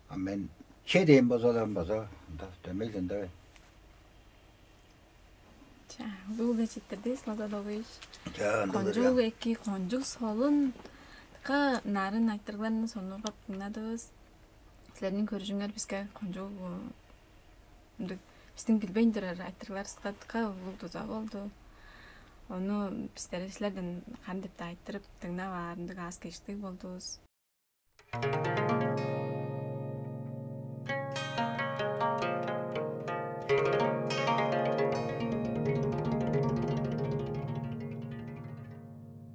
А мен че дээн база-даа база ында дөмейлен да. Ча, улуг читтирдис лаза добуш. Жа, анда Кончуг эки, кончуг солун. Така нарын айтыргларын сонургап дыңнадывыс. Силерниң көрүжүңер биске кончуг ындыг бистиң билбейн турар айтыргларыбызга така улуг дуза болду. Ону бистер силерден кандыптар айтырып дыңнап аар ындыг аас кештиг болдувус.